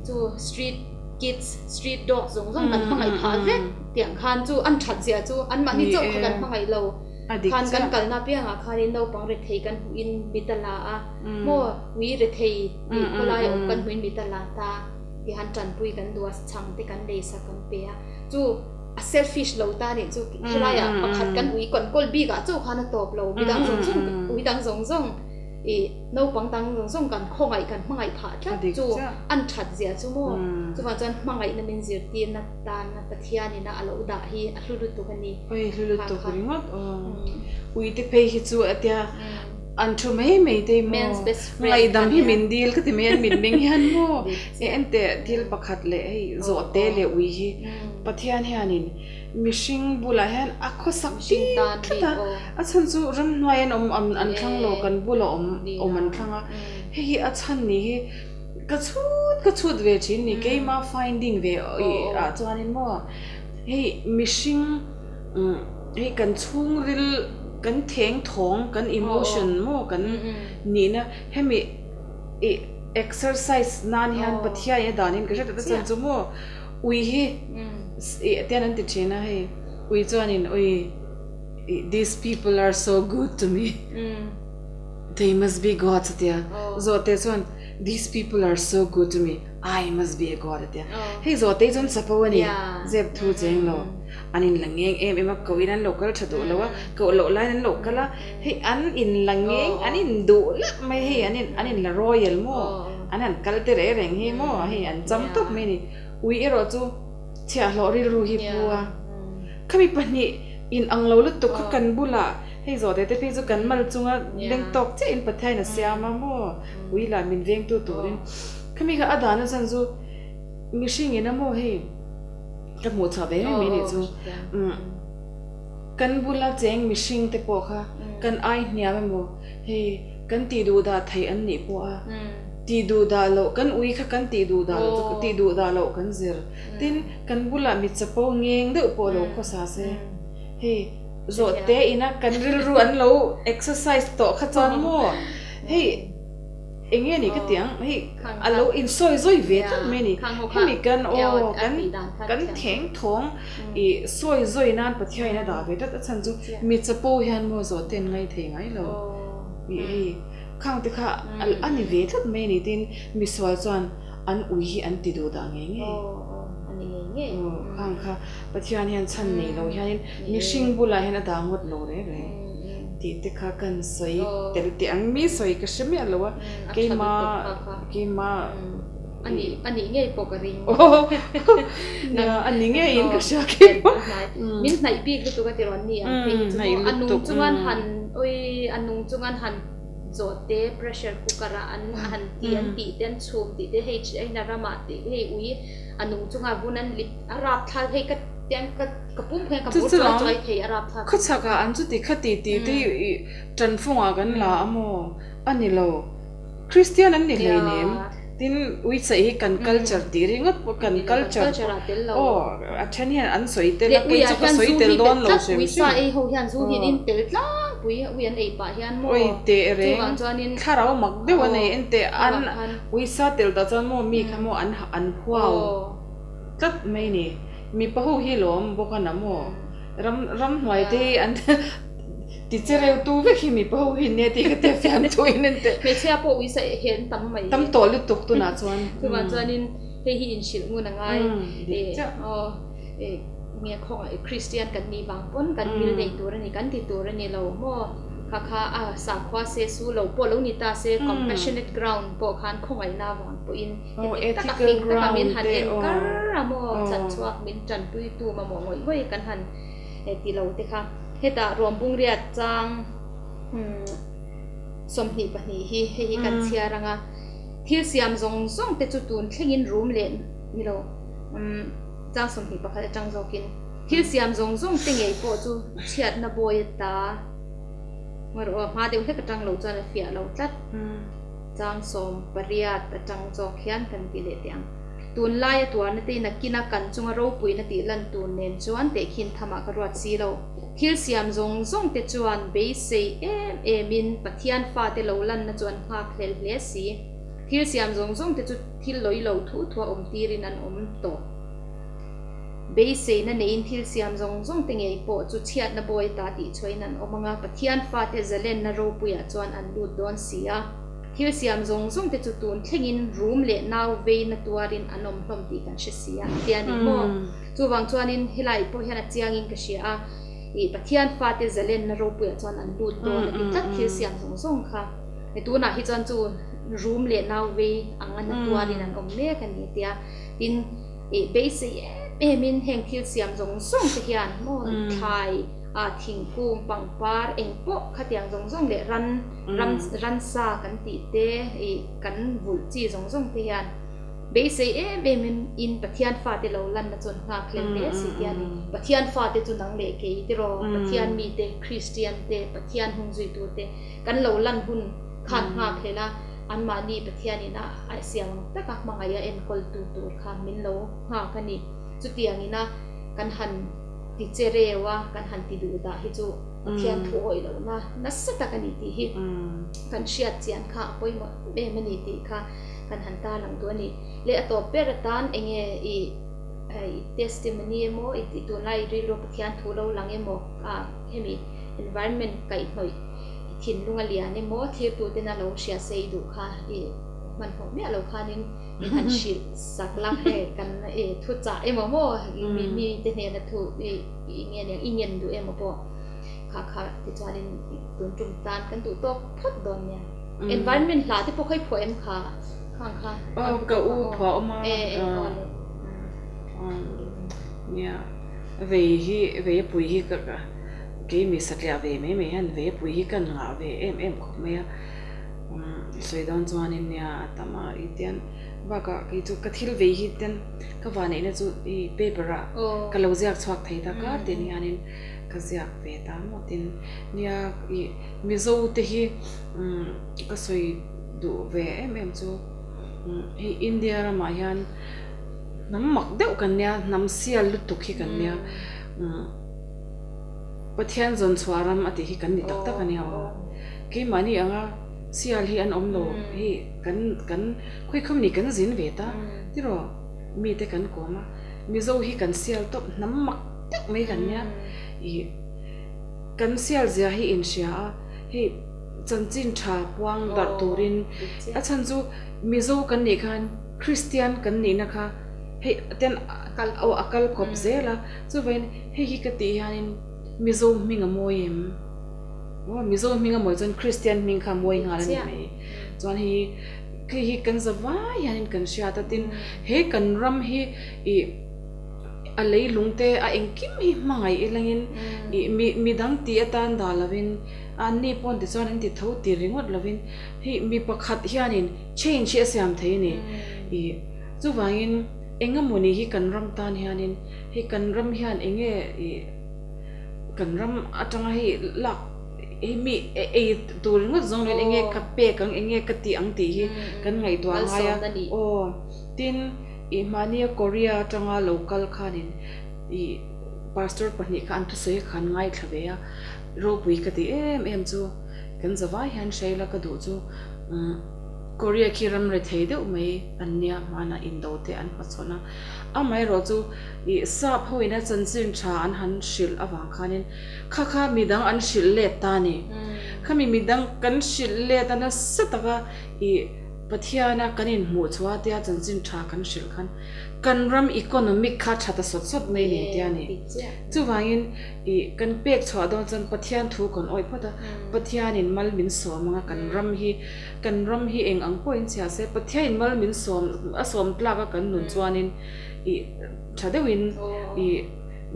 Speaker 1: chu street kids street dog zawng zawng kan hmangaih phah vek tiang khan chu an that zia chu anmahni chauh kha kan hmangaih lo khan kan kalna piangah khanin naupang rethei kan hmuhin mit a la a. Maw ui rethei tih khawlai awm kan hmuin mit a la ta ti han tanpui kan duh a, chhang te kan lei sak kan pe a, chu a selfish lo ta nih chu helai ah pakhat kan ui control bik ah chauh khan a tawp lo, midang zawng zawng ui dang zawng zawng ih naupang dang zawng zawng kan khawngaih kan hmangaih phah tlat chu an that zia chu maw chuvang chuan hmangaihna min zirtirna tana Pathian ina a lo dah hi a hlu lutuk a ni.
Speaker 2: Oi hlu lutuk ringawt aw ui te phei hi chu a tia. An thu mai mai te maw? Ngaihdam hi min dil ka ti mai an mitmeng hian maw? E enteh thil pakhat leh hei zawhte leh ui hi Pathian hianin mihring bulah hian a khawsak bik tlat a, a chhan chu ramhnuai an awm an thlang lo kan bula awm awm an thlang a, hei hi a chhan ni hi ka chhut ka chhut ve thin ni keima finding ve ah chuanin maw hei mihring Hei kan chhungril kan theng thawng kan emotion maw kan nihna hemi ih exercise nan hian Pathian in a danin ka hre tlat a chuan chu maw ui hi ih tian an ti thin a hei ui chuanin ui ih these people are so good to me they must be gods a tia zawhte chuan these people are so good to me I must be a god a tia hei zawhte hi chuan chapo a ni zep thu cheng lo. An in la ngeng em em a, koh in an lo kal tha duh lo a, koh loh laiin an lo kal a, hei an in la ngeng, an in duh lak mai hei an in an in la royal maw, an han kal te reh reng hi maw, hei an cham tawp mai a ni. Ui erawh chu chhiahhlawh rilru hi pu a, khami pahnih in ang lo lutuk kha kan bulah hei zawhte te phei chu kan mal chunga leng tawk chiah in Pathian a siam a maw, ui lah min vengtu turin khami kha a dan a chan chu mihring in a maw hei. Ka hmuh chhuah ve mai mai nih chu. Kan bula cheng mihring te pawh kha kan ai hniam emaw hei kan tih duh dah theih an nih pawh a tih duh dah loh kan ui kha kan tih duh dah loh chu tih duh dah loh kan zir. Tin kan bulah mi chapo ngeng deuh pawh lo khawsa se hei zawh te ina kan rilru an lo exercise tawh kha chuan maw hei. Eng nge ni ka ti ang hei a lo insawi zawi ve tlat mai a ni. Hemi kan aw kan kan theng thawng ih sawi zawi nan Pathianin a dah ve tlat a chhan chu mi chapo hian maw zawh te an ngai thei ngai lo ih hei khang te kha a ni ve tlat mai a ni tin misual chuan an ui hi an ti duh dah ngei ngei. Aw khang kha Pathian hian chhan nei lo hianin mihring bulah hian a dah ngawt lo reng reng tih te kha kan sawi tel teh ang mi sawi ka hre miah lo a keima keima
Speaker 1: a nih a nih ngei pawh ka ring
Speaker 2: nia a ni ngeiin ka hria keima
Speaker 1: min hnaih bik lutuk a ti rawn ni ang phei hi chu maw a nung chungan han oi a nung chungan han zawhte pressure cooker ah an han ti an tih te an chhum tih te hei China ramah tih hei ui a nung chunga vun an lip a rap thlal hei ka tiang ka ka pum hian ka bur chuai chuai thei a rap thlak.
Speaker 2: Khawchhak ah an chuti khati tih te hi ih tanfung ah kan la a maw? A ni lo. Kristian an ni hleinem. Tin uichaih hi kan culture tih ringawt pawh kan culture pawh aw a then hian an sawi tel a kei chu ka sawi tel dawn lo hrim hrim. Ui teh reng thlarau mak deuh a nei enteh an uisa tel tah chuan maw mi kha maw an an huau tlat mai ni. Mipa ho hi lawm bawk a na maw ram ramhnuai te hi an Ti che reu tu vek hi mipa ho hi nia tih ka tia fiam thu in en teh.
Speaker 1: Hmeichhia pawh uisa he an tam mai.
Speaker 2: Tam tawh lutuk tunah chuan.
Speaker 1: Chuvang chuanin hei hi inhrilh ngun a ngai. Dik chiah. Aw nge khawngaih Kristian kan nih vang pawn kan thil neih tur a ni kan ti tur a ni lo maw kha kha a sakhua se su lo pawh lo ni ta se compassionate ground pawh khan khawngaihna vang pawhin heti taka fing taka min han en kar a maw chanchhuak min tanpuitu mamawh ngawih ngawih kan han ti lo te kha. Hetah Ruambung riat chang 22 hi hei hi kan chhiar ang a, thil siam zawng zawng te chu tun thlengin rum leh ni lo chang 21 atang zawkin thil siam zawng zawng te ngei pawh chu chhiatna bawi a ta ngaih aw hma deuh hlek atang lo chuan a fiah lo tlat chang 18 atang zawk hian kan ti leh teh ang. Tunlaia tuarna te nakina kan chunga ropuina tih lan tur nen chuan tehkhin thamah ka ruat si lo. Thil siam zawng zawng te chuan beisei em emin Pathian fate lo lanna chu an nghak hlel hle si. Thil siam zawng zawng te chu thil lawi lo thu thua awm tirin an awm tawh. Beiseina neiin thil siam zawng zawng te ngei pawh chu chhiatna bawi ta tih chhuahin an awm anga Pathian fate zalenna ropuiah chuan an lut dawn si a. Thil siam zawng zawng te chu tun thlengin rum leh nau veina tuarin an awm hlawm tih kan hre si a, tia ni maw? Chuvang chuanin helai pawh hian a chiangin ka hria a, ih Pathian fate zalenna ropuiah chuan an lut dawn a ti tlat thil siam zawng zawng kha. Tunah hi chuan chu rum leh nau vei anga na tuarin an awm mek a ni tia. Tin, ih beisei em emin heng thil siam zawng zawng te hian maw thlai, thingkung, pangpar eng pawh khatiang zawng zawng leh ran, Ram ransa kan tih te ih kan vulh chi zawng zawng te hian beisei em em in in Pathian fate lo lanna chuan nghak hlel hle si ti a ni. Pathian fate chu nang leh kei te rawh Pathian mite Kristian te Pathian hung zuitu te kan lo lan hun khan nghak hlel a anmahni Pathian in a a siam ang taka hmangaih a enkawl tu tur kha min lo nghak a ni. Chutiang ina kan han ti che reu a kan han ti duh dah hi chu Pathian thu awih lohna nasa tak a ni tih hi kan hriat chian kha a pawimawh em em a ni tih kha kan han tarlang duh a ni. Leh a tawp ber atan eng nge i testimony emaw i tunlai rilru Pathian thu lo lang emaw hemi environment kaihhnawih i thinlung a lian emaw thirtuten a lo hria se i duh kha i hmanhmawh miah lo khanin min han hrilh sak la hei kan i thuchah emaw maw mite hnena thu i I nge nia, i ngen duh emaw pawh kha kha tichuanin tun tum tan kan duh tawk phawt dawn nia. Environment hla te pawh kha i phuah em kha? Khang kha.
Speaker 2: Aw ka u phuah awm a.
Speaker 1: E e aw le.
Speaker 2: Nia vei hi vei a pui hi ka kei mi satliah ve mai mai hian vei a pui hi kan ngah ve em em khawp mai a. Sawi dawn chuanin nia a tam a i tian bakah kei chu ka thil vei hi ten Ka vanneihna chu i paper ah ka lo ziak chhuak thei ta kar tin hianin ka ziak ve ta maw tin nia i Mizo te hi ka sawi duh ve em em chu hei India ramah hian hnam mak deuh kan nia hnam sial lutuk hi kan nia Pathian zawn chhuah ram a tih hi kan ni tak tak a nia aw keimahni anga. Sial hi an awm lo hi kan kan khawi khawm ni kan zin ve ta tiraw mite kan kawm a Mizo hi kan sial tawp hnam mak tak mai kan nia ih kan sial zia hi inhria a hei chanchin tha puang darh turin a chhan chu Mizo kan nih khan Kristian kan nihna kha hei ten aw a kal kawp zel a chuvangin hei hi ka tih hianin Mizo hming a mawi em? Maw Mizo hming a mawi chuan Kristian hming kha a mawi nghal a ni mai. Chuan hei hei hi kan za vai hianin kan hriat a tin he kan ram hi ih a leilung te a engkim hi hmangaih ilangin ih mi midang tih atan dah lovin anni pawn tichuan an ti tho ti ringawt lovin hei mi pakhat hianin change hi a siam thei a ni. Ih chuvangin engemawni hi kan ram tan hianin hei kan ram hian enge ih Kan ram atanga hei lak hei mi ei tur ringawt zawng nen enge ka pek ang enge ka tih ang tih hi kan ngaihtuah ngai a aw tin ih mahnia Korea atanga lo kal khanin ih pastor pahnih kha an thusawi kha an ngaithla ve a ropui ka ti em em chu kan zavai hian hreila ka duh chu umm Korea khi ram rethei deuh mai an nia hmanah indo te an hmachhawn a amaherawh chu Ih sap ho ina chanchin tha an han hrilh avang khanin kha kha midang an hrilh let ta a ni. Khami midang kan hrilh let a nasa taka ih Pathiana kan inhmuh chhuah tia chanchin tha kan hrilh khan kan ram economic kha tha ta sawt sawt mai ni tia ni. Chuvangin ih kan pek chhuah dawn chuan Pathian thu kan awih phawt a, Pathianin mal min sawm anga kan ram hi kan ram hi eng ang pawhin chhia se Pathianin mal min sawm a sawm tlak a kan nun chuanin ih tha deuhin ih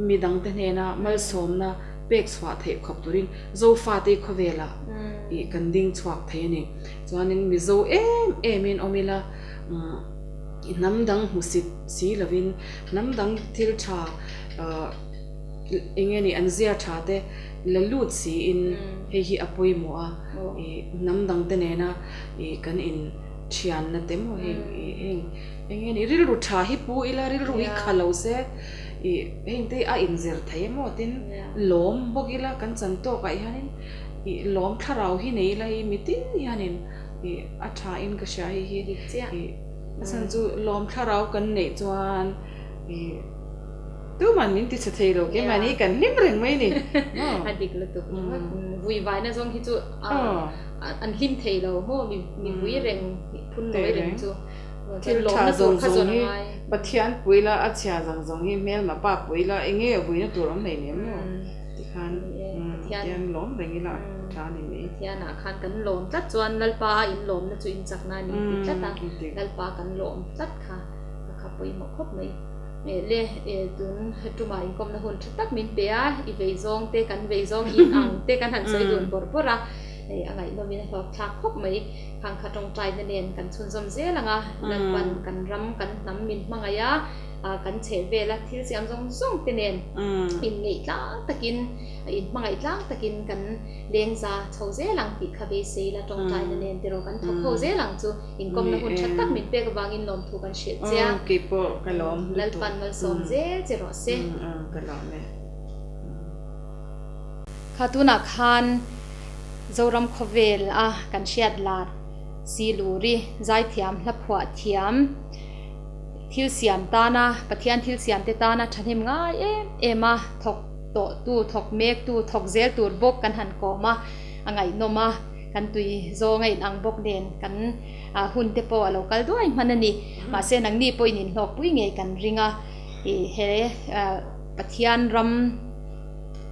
Speaker 2: midangte hnena malsawmna pek chhuah theih khawp turin Zofate khawvelah ih kan ding chhuak thei a ni. Chuanin Mizo em emin awm ila hnam dang hmusit si lovin hnam dang thil tha eng nge ni an zia tha te la lut siin hei hi a pawimawh a ih hnam dangte nena ih kan in thianna te maw heng ih heng Eng nge ni rilru tha hi pu ila rilru hi kha lo se ih heng te a inzir thei emaw tin lawm bawk ila kan chan tawk ah hianin ih lawm thlarau hi nei ila hi mitin hianin ih a tha in ka hria hei hi ih a chhan chu lawm thlarau kan neih chuan ih tuman min ti chhe thei lo keimahni kan hlim reng mai ni maw.
Speaker 1: A dik lutuk vui vaina zawng hi chu an hlim thei lo maw mi vui reng phun nawi reng chu.
Speaker 2: Thil tha zawng zawng hi Pathian pui la, a chhia zawng zawng hi hmelma pa pui la, eng nge vuina tur awm hlei nem maw? Tikhan Pathian lawm reng ila a tha a ni mai.
Speaker 1: Pathianah khan kan lawm tlat chuan Lalpa a inlawmna chu inchakna a ni ti tlat a, Lalpa kan lawm tlat kha a kha pawimawh khawp mai. Le tun tumah inkawmna hun tha tak min pe a, i vei zawng te kan vei zawng in ang te kan han sawi dun bawrh bawrh a, hei a ngaihnawmin a hlawkthlak khawp mai. Khang kha tawngtaina nen kan chhunzawm zel ang a, Lalpan kan ram, kan hnam min hmangaih a, kan chheh vel a thil siam zawng zawng te nen inngeih tlang takin, inhmangaih tlang takin kan lengza chho zel ang tih kha beisei la tawngtaina nen tiraw kan thawk ho zel ang chu inkawmna hun tha tak min pek avangin lawmthu kan hrilh che a, Lalpan malsawm zel che rawh se. Kha tunah khan Zoram khawvel a kan hriat lar Siluri zaithiam hla phuah thiam thil siam tana Pathian thil siam te tana thahnem ngai em em a thawk tawh tu thawk mek tu thawk zel tur bawk kan han kawm a a ngaihnawm a kan tui zawng a inang bawk nen kan hun te pawh a lo kal duai hman a ni mahse nangni pawhin inhlawkpui ngei kan ring a ih he Pathian ram.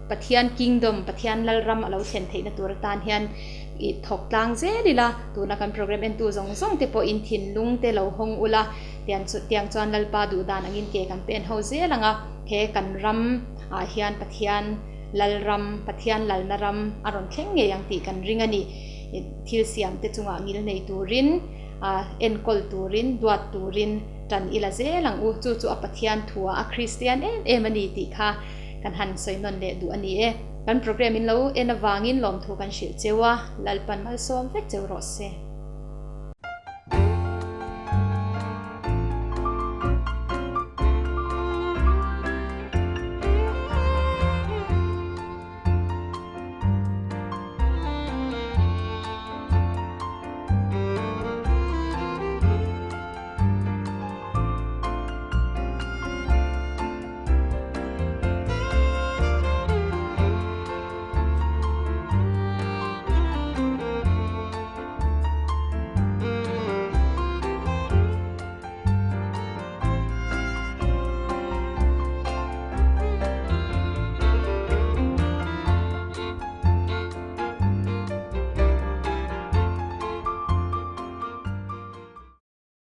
Speaker 1: Pathian Kingdom, Pathian Lalram a lo thlen theihna tur atan hian i thawk tlang zel ila, tuna kan program entu zawng zawng te pawh in thinlung te lo hawng ula, tiang chu tiang chuan Lalpa duh dan angin ke kan pen ho zel ang a, he kan ram ah hian Pathian Lalram, Pathian Lalna ram a rawn thleng ngei ang tih kan ring a ni. Thil siam te chungah ngil nei turin, enkawl turin, duat turin tan ila zel ang u, chu chu a Pathian thuah a Kristian em em a ni tih kha Kan han sawi nawn leh duh a ni e. Kan program in lo en avangin lawmthu kan hrilh cheu a, Lalpan malsawm vek cheu rawh se.